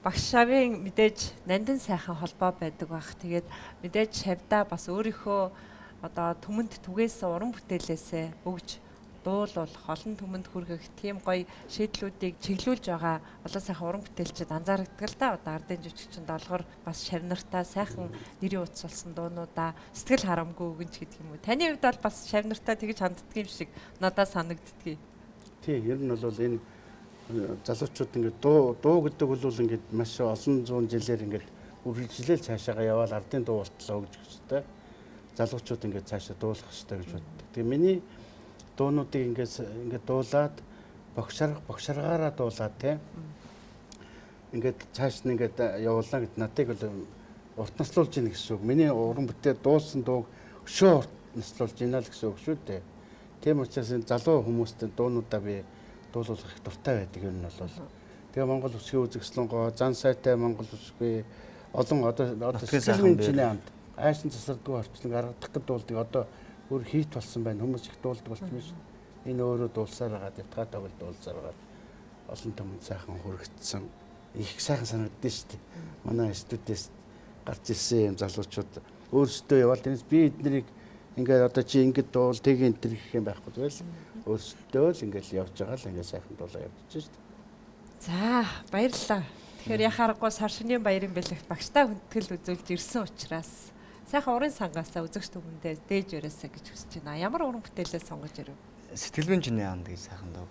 Багш шавын мэдээж нандин сайхан холбоо байдаг байх. Тэгээд мэдээж шавдаа бас өөрийнхөө одоо түмэнд түгээсэн уран бүтээлээсээ өгж дуулуулах, олон түмэнд хүргэх тийм гоё шийдлүүдийг чиглүүлж байгаа олон сайхан уран бүтээлчид анзаардаг л да. Одоо ардын жүжигчин Долгор бас шав нартаа сайхан нэрийн утас болсон дуунуудаа сэтгэл харамгүй өгөнч гэдэг юм уу. Таны хувьд бол бас шав нартаа тэгж ханддаг юм шиг надад санагддгийг. Тийм, ер нь бол энэ залуучууд ингээд дуу гэдэг бол ингээд маш олон зуун жилээр ингээд үргэлжлээл цаашаага яваал ардын дуу болтлоо гэж хэвчтэй. Залуучууд ингээд цаашаа дуулах хэрэгтэй гэж боддог. Тэгээ миний дуунуудыг ингээд дуулаад богшаргаараа дуулаад тийм ингээд цааш нь ингээд явуулна гэд надыг бол урт наслуулж ийн гэсэн үг. Миний уран бүтээл дуулсан дууг өшөө урт наслуулж ийна л гэсэн үг шүү дээ. Тийм учраас энэ залуу хүмүүстэй дуунуудаа би дуулуулах их дуртай байдаг юм нь бол. Тэгээ Монгол үсгийн үзэгслэнгоо, зан сайтай Монгол үсгүй олон одоо сэтгэл чинээ амт айшин засардгүй орчлон аргадах гэд дуулдаг. Одоо өөр хийт болсон байна. Хүмүүс их дуулдаг болсон юм шүү. Энэ өөрөө дуулсаар байгаа, ятгаа тоглолт дуулсаар байгаа. Олон түмэн сайхан хүргэцсэн. Их сайхан санагддээ шүү дээ. Манай студиэс гарч ирсэн юм залуучууд өөрсдөө яваал тэрнээс би эднэрийг ингээд одоо чи ингээд дуул тэг энэ төр гэх юм байхгүй зүгээр л өөрсдөө л ингээд явж байгаа л ингээд сайхан дуулаа явж шүү дээ. За баярлалаа. Тэгэхээр яхаарахгүй сар шөнийн баярын бэлэгт багштай хүндэтгэл үзүүлж ирсэн учраас сайхан урын сангаасаа үзэгч түмэндээ дээж өрөөсэй гэж хүсэж байна. Ямар уран бүтээлээ сонгож ирэв? Сэтгэлбэн чиний анд гэж сайхан дууг.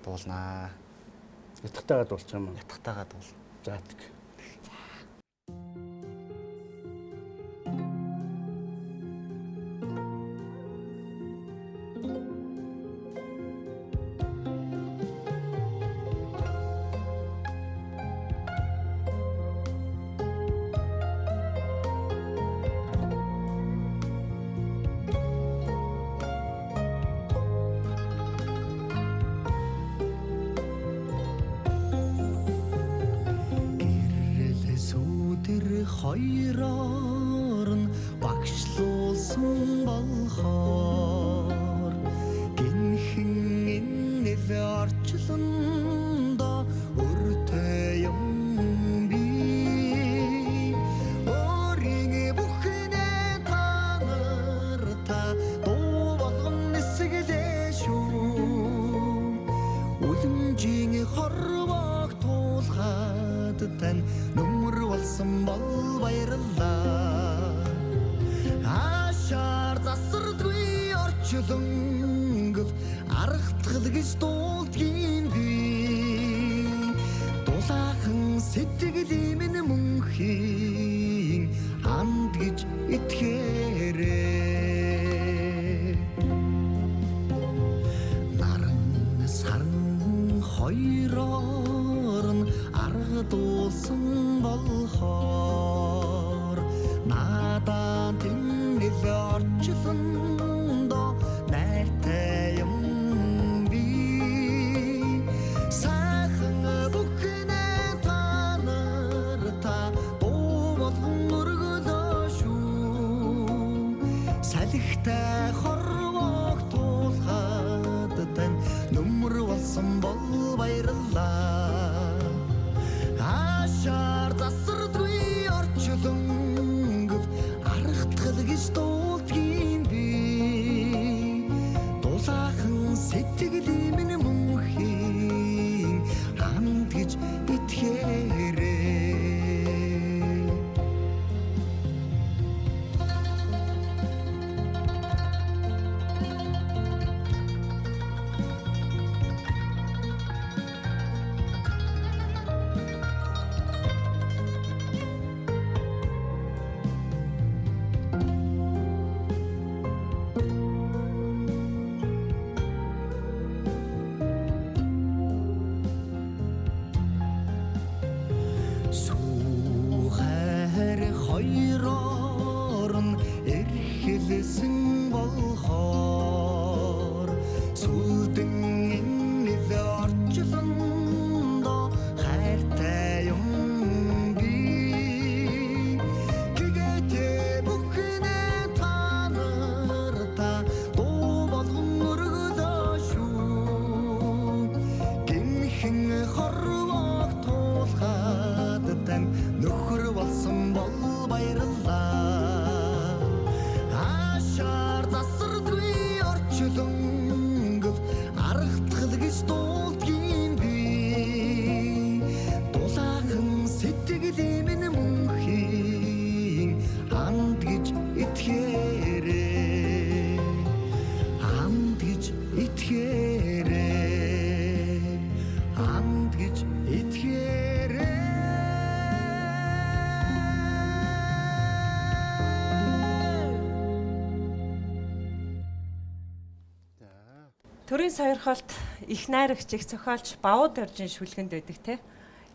Дуулнаа. Ятгатайгаа дуулчих юм уу? Ятгатайгаа дуул. За тэг. Хоёроор нь багшлуулсан болохоор гинхэн иннэл орчлондоо өртэй юм би өөрийн бүхнээ та нар та дуу болгон нисгэлээ шүү үлэмжийн хорвоог туулхад тань нүмер болсон бол баярлалаа. Аашаар засардгүй орчлонгол аргатгал гэж дуулдгийн би. Дулаахан сэтгэлийн минь мөнхийн анд гэж итгээрэй. Наран саран хоёроор нь аргадуулсан болохоор наадаа тэнгэл орчлондоо найртай юм би сайхан бүхнээ та нар та дуу болгон өргөлөө шүү салхитай хорвоог туулхад тань нүмер болсон бол баярлалаа. Аашаар засардгүй орчлонгол аргатгал гэж дуулдгийн би дулаахан сэтгэлийн минь мөнхийн анд гэж итгээрэй. Сүүхэр хоёроор нь эрхэлсэн болохоор сүлдэн иннэл орчлондоо хайртай юм би гэгээтэй бүхнээ та нар та дуу болгон өргөлөө шүү гинхэн хорвоог туулхад тань нөхөр болсон бол баярлалаа. Аашаар засардгүй орчлонгол аргатгал гэж дуулдгийн би дулаахан сэтгэлийн минь мөнхийн анд гэж итгээрэй. Анд гэж итгээрэй. Анд гэж итгээрэй. Төрийн сойрхолт их найрагч, их зохиолч Бавууд оржин шүлгэнд байдаг те.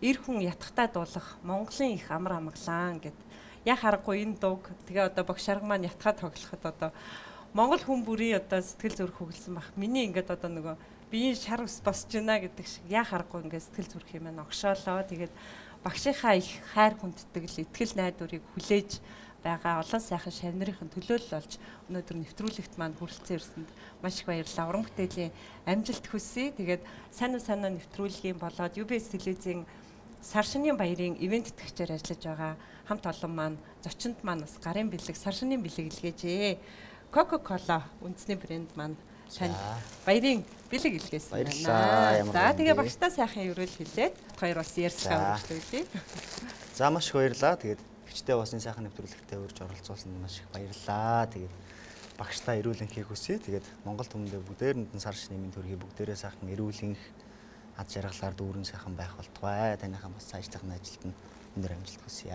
Эр хүн ятгахтай дуулах Монголын их амар амгалан гэд. Яг харахгүй энэ дууг тэгээ одоо багш шарга маань ятгаа тоглоход одоо Монгол хүн бүрийн одоо сэтгэл зүрх хөглсөн бах. Миний ингээд одоо нөгөө биеийн шар ус босч байна гэдэг шиг яг харахгүй ингээд сэтгэл зүрх юм огшоолоо. Тэгээд багшийнхаа их хайр хүндэтгэл, итгэл найдварыг хүлээж байгаа олон сайхан шавнырын төлөөлөл болж өнөөдөр нэвтрүүлэгт маань хүрэлцэн ирсэнд маш их баярлалаа. Уран бүтээлийн амжилт хүсье. Тэгээд сайн уу сайн уу нэвтрүүлгийн болоод UBS телевизийн сар шинийн баярын ивент тэтгэгчээр ажиллаж байгаа хамт олон маань зочинд маань бас гарын бэлэг, сар шинийн бэлэг илгээжээ. Coca-Cola үндэсний брэнд маань танд баярын бэлэг илгээсэн байна. За тэгээ багштай сайхан ерөөл хэлээд хоёр бас ярьцгаа үргэлжлүүлье. За маш их баярлалаа. Тэгээд эгчтэй бас энэ сайхан нэвтрүүлэгтээ урьж оролцуулсанд маш их баярлалаа. Тэгээд багштай эрүүл энхийг хүсье. Тэгээд Монгол түмэндээ бүгдээрэнд нь сар шинийн мэнд хүргэе. Бүгдээрээ сайхан эрүүл энх ад жаргалаар дүүрэн сайхан байх болтугай. Таныхаа бас цаашлахын ажилд нь өндөр амжилт хүсье.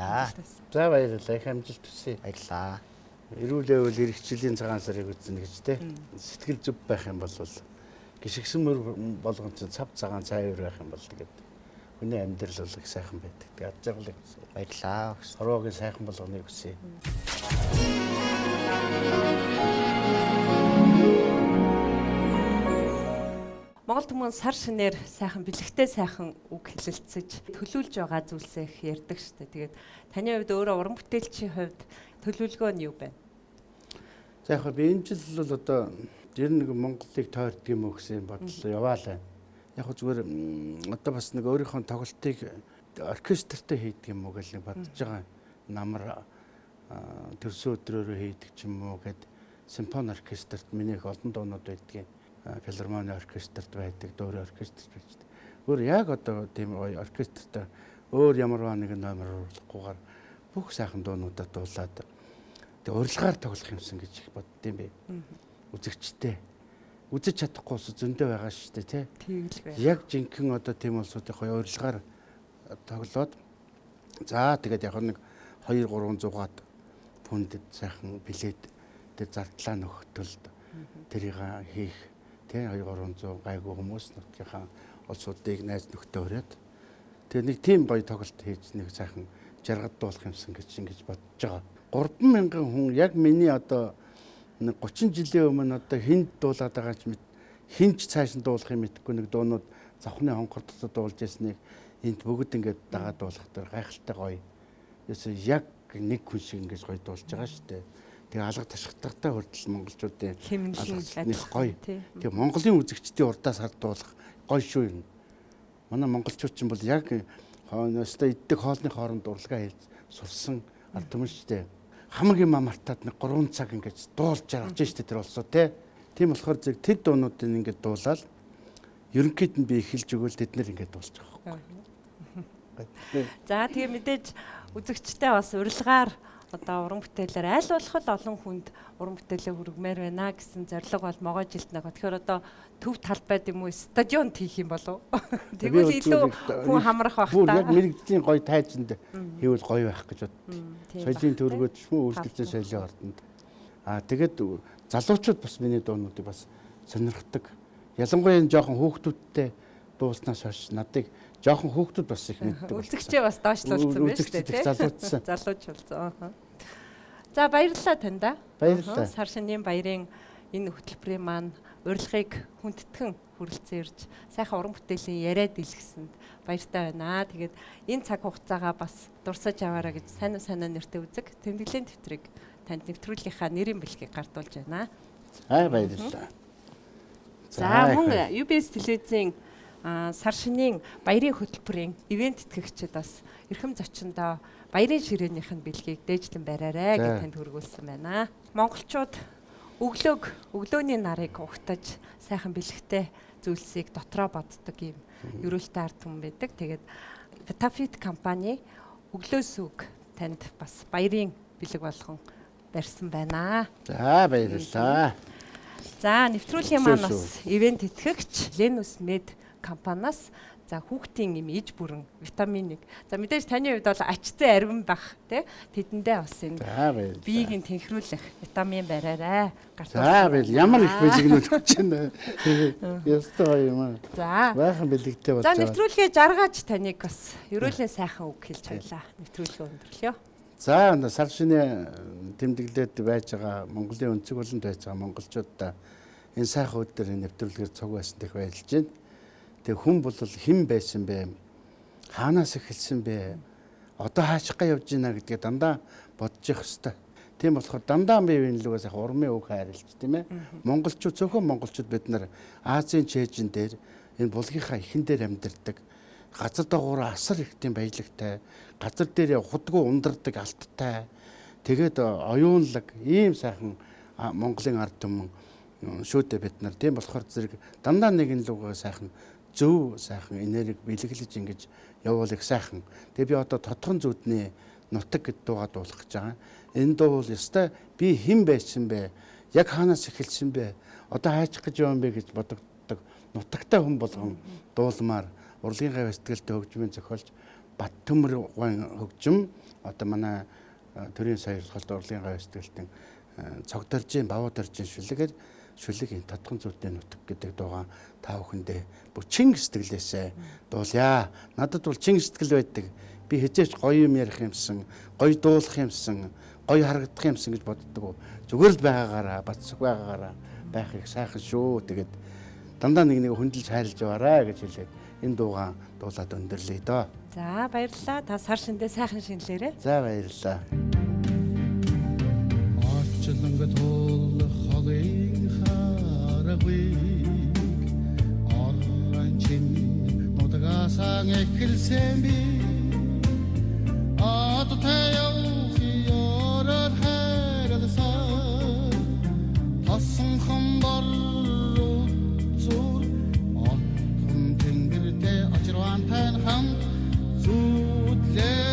За баярлалаа. Их амжилт хүсье. Баярлалаа. Эрүүлээвэл ирэх жилийн цагаан сарыг үзнэ гэж те. Сэтгэл зүв байх юм бол гიშгсэн мөр болгон чинь цав цагаан цайвар байх юм бол тэгээд хүний амьдрал бол их сайхан байдаг. Тэгээд ад жаргалыг хүсье. Баярлалаа. Хорвоогийн сайхан болгоныг хүсье. Монгол түмэн сар шинээр сайхан бэлэгтэй сайхан үг хэлэлцэж төлөвлөж байгаа зүйлсээ их ярьдаг шүү дээ. Тэгээд таны хувьд өөрөө уран бүтээлчийн хувьд төлөвлөгөө нь юу байна? За яг би энэ жил бол одоо 91 Монголыг тойрдог юм уу гэсэн бодол яваалаа. Яг зүгээр одоо бас нэг өөрийнхөө тоглолтыг оркестртэй хийдэг юм уу гэж нэг бодож байгаа. Намар төрсөн өдрөөрөө хийдэг ч юм уу гэд симфони оркестрт миний их олон дуунууд байдгийн. Филармони оркестрт байдаг, дуурай оркестрт байдаг. Өөр яг одоо тийм гоё оркестрт өөр ямарваа нэгэн номер оруулахгүйгээр бүх сайхан дуунуудаа дуулаад тэг урилгаар тоглох юмсан гэж их боддсон бэ. Үзэгчтэй. Үзэж чадахгүй улс зөндөө байгаа шүү дээ, тий. Тийм л байна. Яг жинхэнэ одоо тийм улсуудын гоё урилгаар тоглоод за тэгээд яг нэг 2 300-аад фундэд сайхан билет тэр зардлаа нөхөх тулд тэрийг хийх тий 2 300 гайгүй хүмүүс нутгийнхаа улсуудыг найз нөхдөд өрөөд тэгээ нэг тийм гоё тоглолт хийж нэг сайхан жаргад дуулах юмсан гэж ингэж бодож байгаа. 3000 хүн яг миний одоо 30 жилийн өмнө одоо хүнд дуулаад байгаа ч мэд хинч цааш нь дуулах юм мэдэхгүй нэг дуунууд завхны хонхор дотор дуулж ясныг энд бүгд ингээд дагаад дуулах дээр гайхалтай гоё. Ерөөсөө яг нэг хүн шиг ингэж гоё дуулж байгаа шүү дээ. Тэгээ алга ташхтартай хүртэл монголчуудын алга гоё. Тэгээ Монголын үзэгчдийн урдаас хар дуулах гоё шүү юм. Манай монголчууд ч юм бол яг өстой иддэг хоолны хооронд урлагаа хийж сурсан ард түмэн шүү дээ. Хамгийн мартаад нэг 3 цаг ингэж дуулж жаргаж штэ тэр улсуу те. Тийм болохоор зэрэг тэд дуунуудыг ингэж дуулаад ерөнхийд нь би эхэлж өгөөл тэд нэр ингэж дуулж байгаа байхгүй. За тэгээ мэдээж үзэгчтэй бас урилгаар одоо уран бүтээлээр аль болох л олон хүнд уран бүтээлээ хүргэмээр байна гэсэн зорилго бол могой жилд нэг. Тэгэхээр одоо төв талбайд юм уу стадионд хийх юм болов? Тэгвэл илүү хүн хамрах байх та. Яг мэрэгжлийн гоё тайзанд хийвэл гоё байх гэж боддоо. Соёлын төвөргөөд ч юм уу үйлдвэрлэлийн соёлын ордонд. Аа тэгээд залуучууд бас миний дуунуудыг бас сонирхдаг. Ялангуяа энэ жоохон хүүхдүүдтэй дууснаас хойш надыг жоохон хүүхдүүд бас их мэддэг. Үзэгчээ бас доошлуулсан байна шүү дээ, тий. Залуучсан. Залуучулсан. За баярлалаа таньда. Баярлалаа. Сар шинийн баярын энэ хөтөлбөрийн маань урилгыг хүндэтгэн хүрэлцэн ирж сайхан уран бүтээлийн яриа дэлгэсэнд баяртай байна. Тэгээд энэ цаг хугацаагаа бас дурсаж аваарай гэж сайн уу сайн уу нэртэй үзэг тэмдэглэлийн дэвтрийг танд нэвтрүүлгийнхаа нэрийн бэлгийг гардуулж байна. За баярлалаа. За мөн UBS телевизийн сар шинийн баярын хөтөлбөрийн ивент тэтгэгчид бас эрхэм зочиндоо баярын ширээнийх нь бэлгийг дээжлэн бариарай гэж танд хүргүүлсэн байна. Монголчууд өглөөний нарыг угтаж сайхан бэлэгтэй зүйлсийг дотроо боддог юм ерөөлтэй ард түмэн байдаг. Тэгээд Vitafit компани өглөө сүг танд бас баярын бэлэг болгон барьсан байна. За баярлалаа. За нэвтрүүлгийн маань бас ивент тэтгэгч Lenus Med компаниас за хүүхдийн юм иж бүрэн витаминыг. За мэдээж таны хувьд бол ачтай ариван бах тий тэдэндээ бас энэ биеийг нь тэнхрүүлэх витамин бариарай. За баяр ямар их бэлэгнүүд өгч байна. Ёстой гоё юм аа. За байхан бэлэгтэй болж байгаа. За нэвтрүүлгээ жаргаач таныг бас ерөөлийн сайхан үг хэлж байлаа. Нэвтрүүлгээ өндөрлөё. За сар шинэ тэмдэглээд байж байгаа Монголын өнцөг болонд байж байгаа монголчуудаа энэ сайхан өдөр энэ нэвтрүүлгээр цуг байсан дэх баярлж байна. Тэгээ хүн бол хэн байсан бэ? Хаанаас эхэлсэн бэ? Одоо хаашгаа явж байна гэдгээ дандаа бодож явах ёстой. Тийм болохоор дандаа бие биен лүгээ сайхан урмын үг хайрлж, тийм ээ. Монголчууд, цөөхөн монголчууд бид нар Азийн чэйжин дээр энэ булгийнхаа ихэн дээр амьдардаг. Газар дагуур асар их тийм баялагтай, газар дээр худгүй ундардаг алттай. Тэгээд оюунлаг ийм сайхан Монголын ард түмэн шүүдээ бид нар. Тийм болохоор зэрэг дандаа нэгэн лүгээ сайхан зөв сайхан энерги бэлэглэж ингэж явуул их сайхан. Тэгээ би одоо Тодхон зүүдний нутаг гэд дуугаа дуулах гэж байгаа. Энэ дуу бол ёстой би хэн байсан бэ? Яг хаанаас эхэлсэн бэ? Одоо хайчих гэж явсан бэ гэж бодогддог нутагтай хүн болгон дуулмаар урлагийн гав сэтгэлтэй хөгжмийн зохиолч Баттөмөр гуайн хөгжим одоо манай төрийн саялгалт урлагийн гав сэтгэлтэн цогдоржийн бавуудоржийн шүлэгээр шүлэг энэ Тодхон зүүдний нутаг гэдэг дуугаа та бүхэндээ бүх чин сэтгэлээсээ дуулъя. Надад бол чин сэтгэл байдаг. Би хизээч гоё юм ярих юмсан, гоё дуулах юмсан, гоё харагдах юмсан гэж боддог. Зүгээр л байгаагаараа, бацсаг байгаагаараа байх их сайхан шүү. Тэгээд дандаа нэг нэг хөндлөж хайрлаж яваарай гэж хэлээд энэ дуугаа дуулаад өндөрлөе доо. За, баярлалаа. Та сар шиндээ сайхан шинэлээрэй. За, баярлалаа. Орчлонг тул холын харагыг орон чин нутгаасан эхэлсэн би одтой явах ёроор хайрласан тосонхон бор зүр отхон тэнгэртэй очирвантай хамт зүудлээ.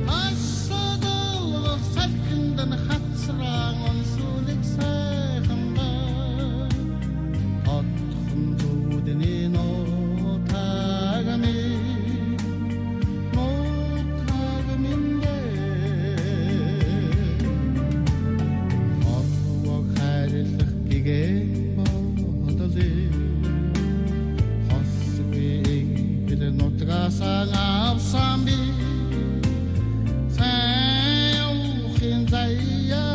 Асадалгах салхиндан хацран онсулэг сайхан бай. Отхон зүудний нутаг минь, нутаг минь дээ. Хорвог хайрлах гэгээ бодлоо. Хосгүй игэл нутгаасан авсан би. Сайн явахын заяа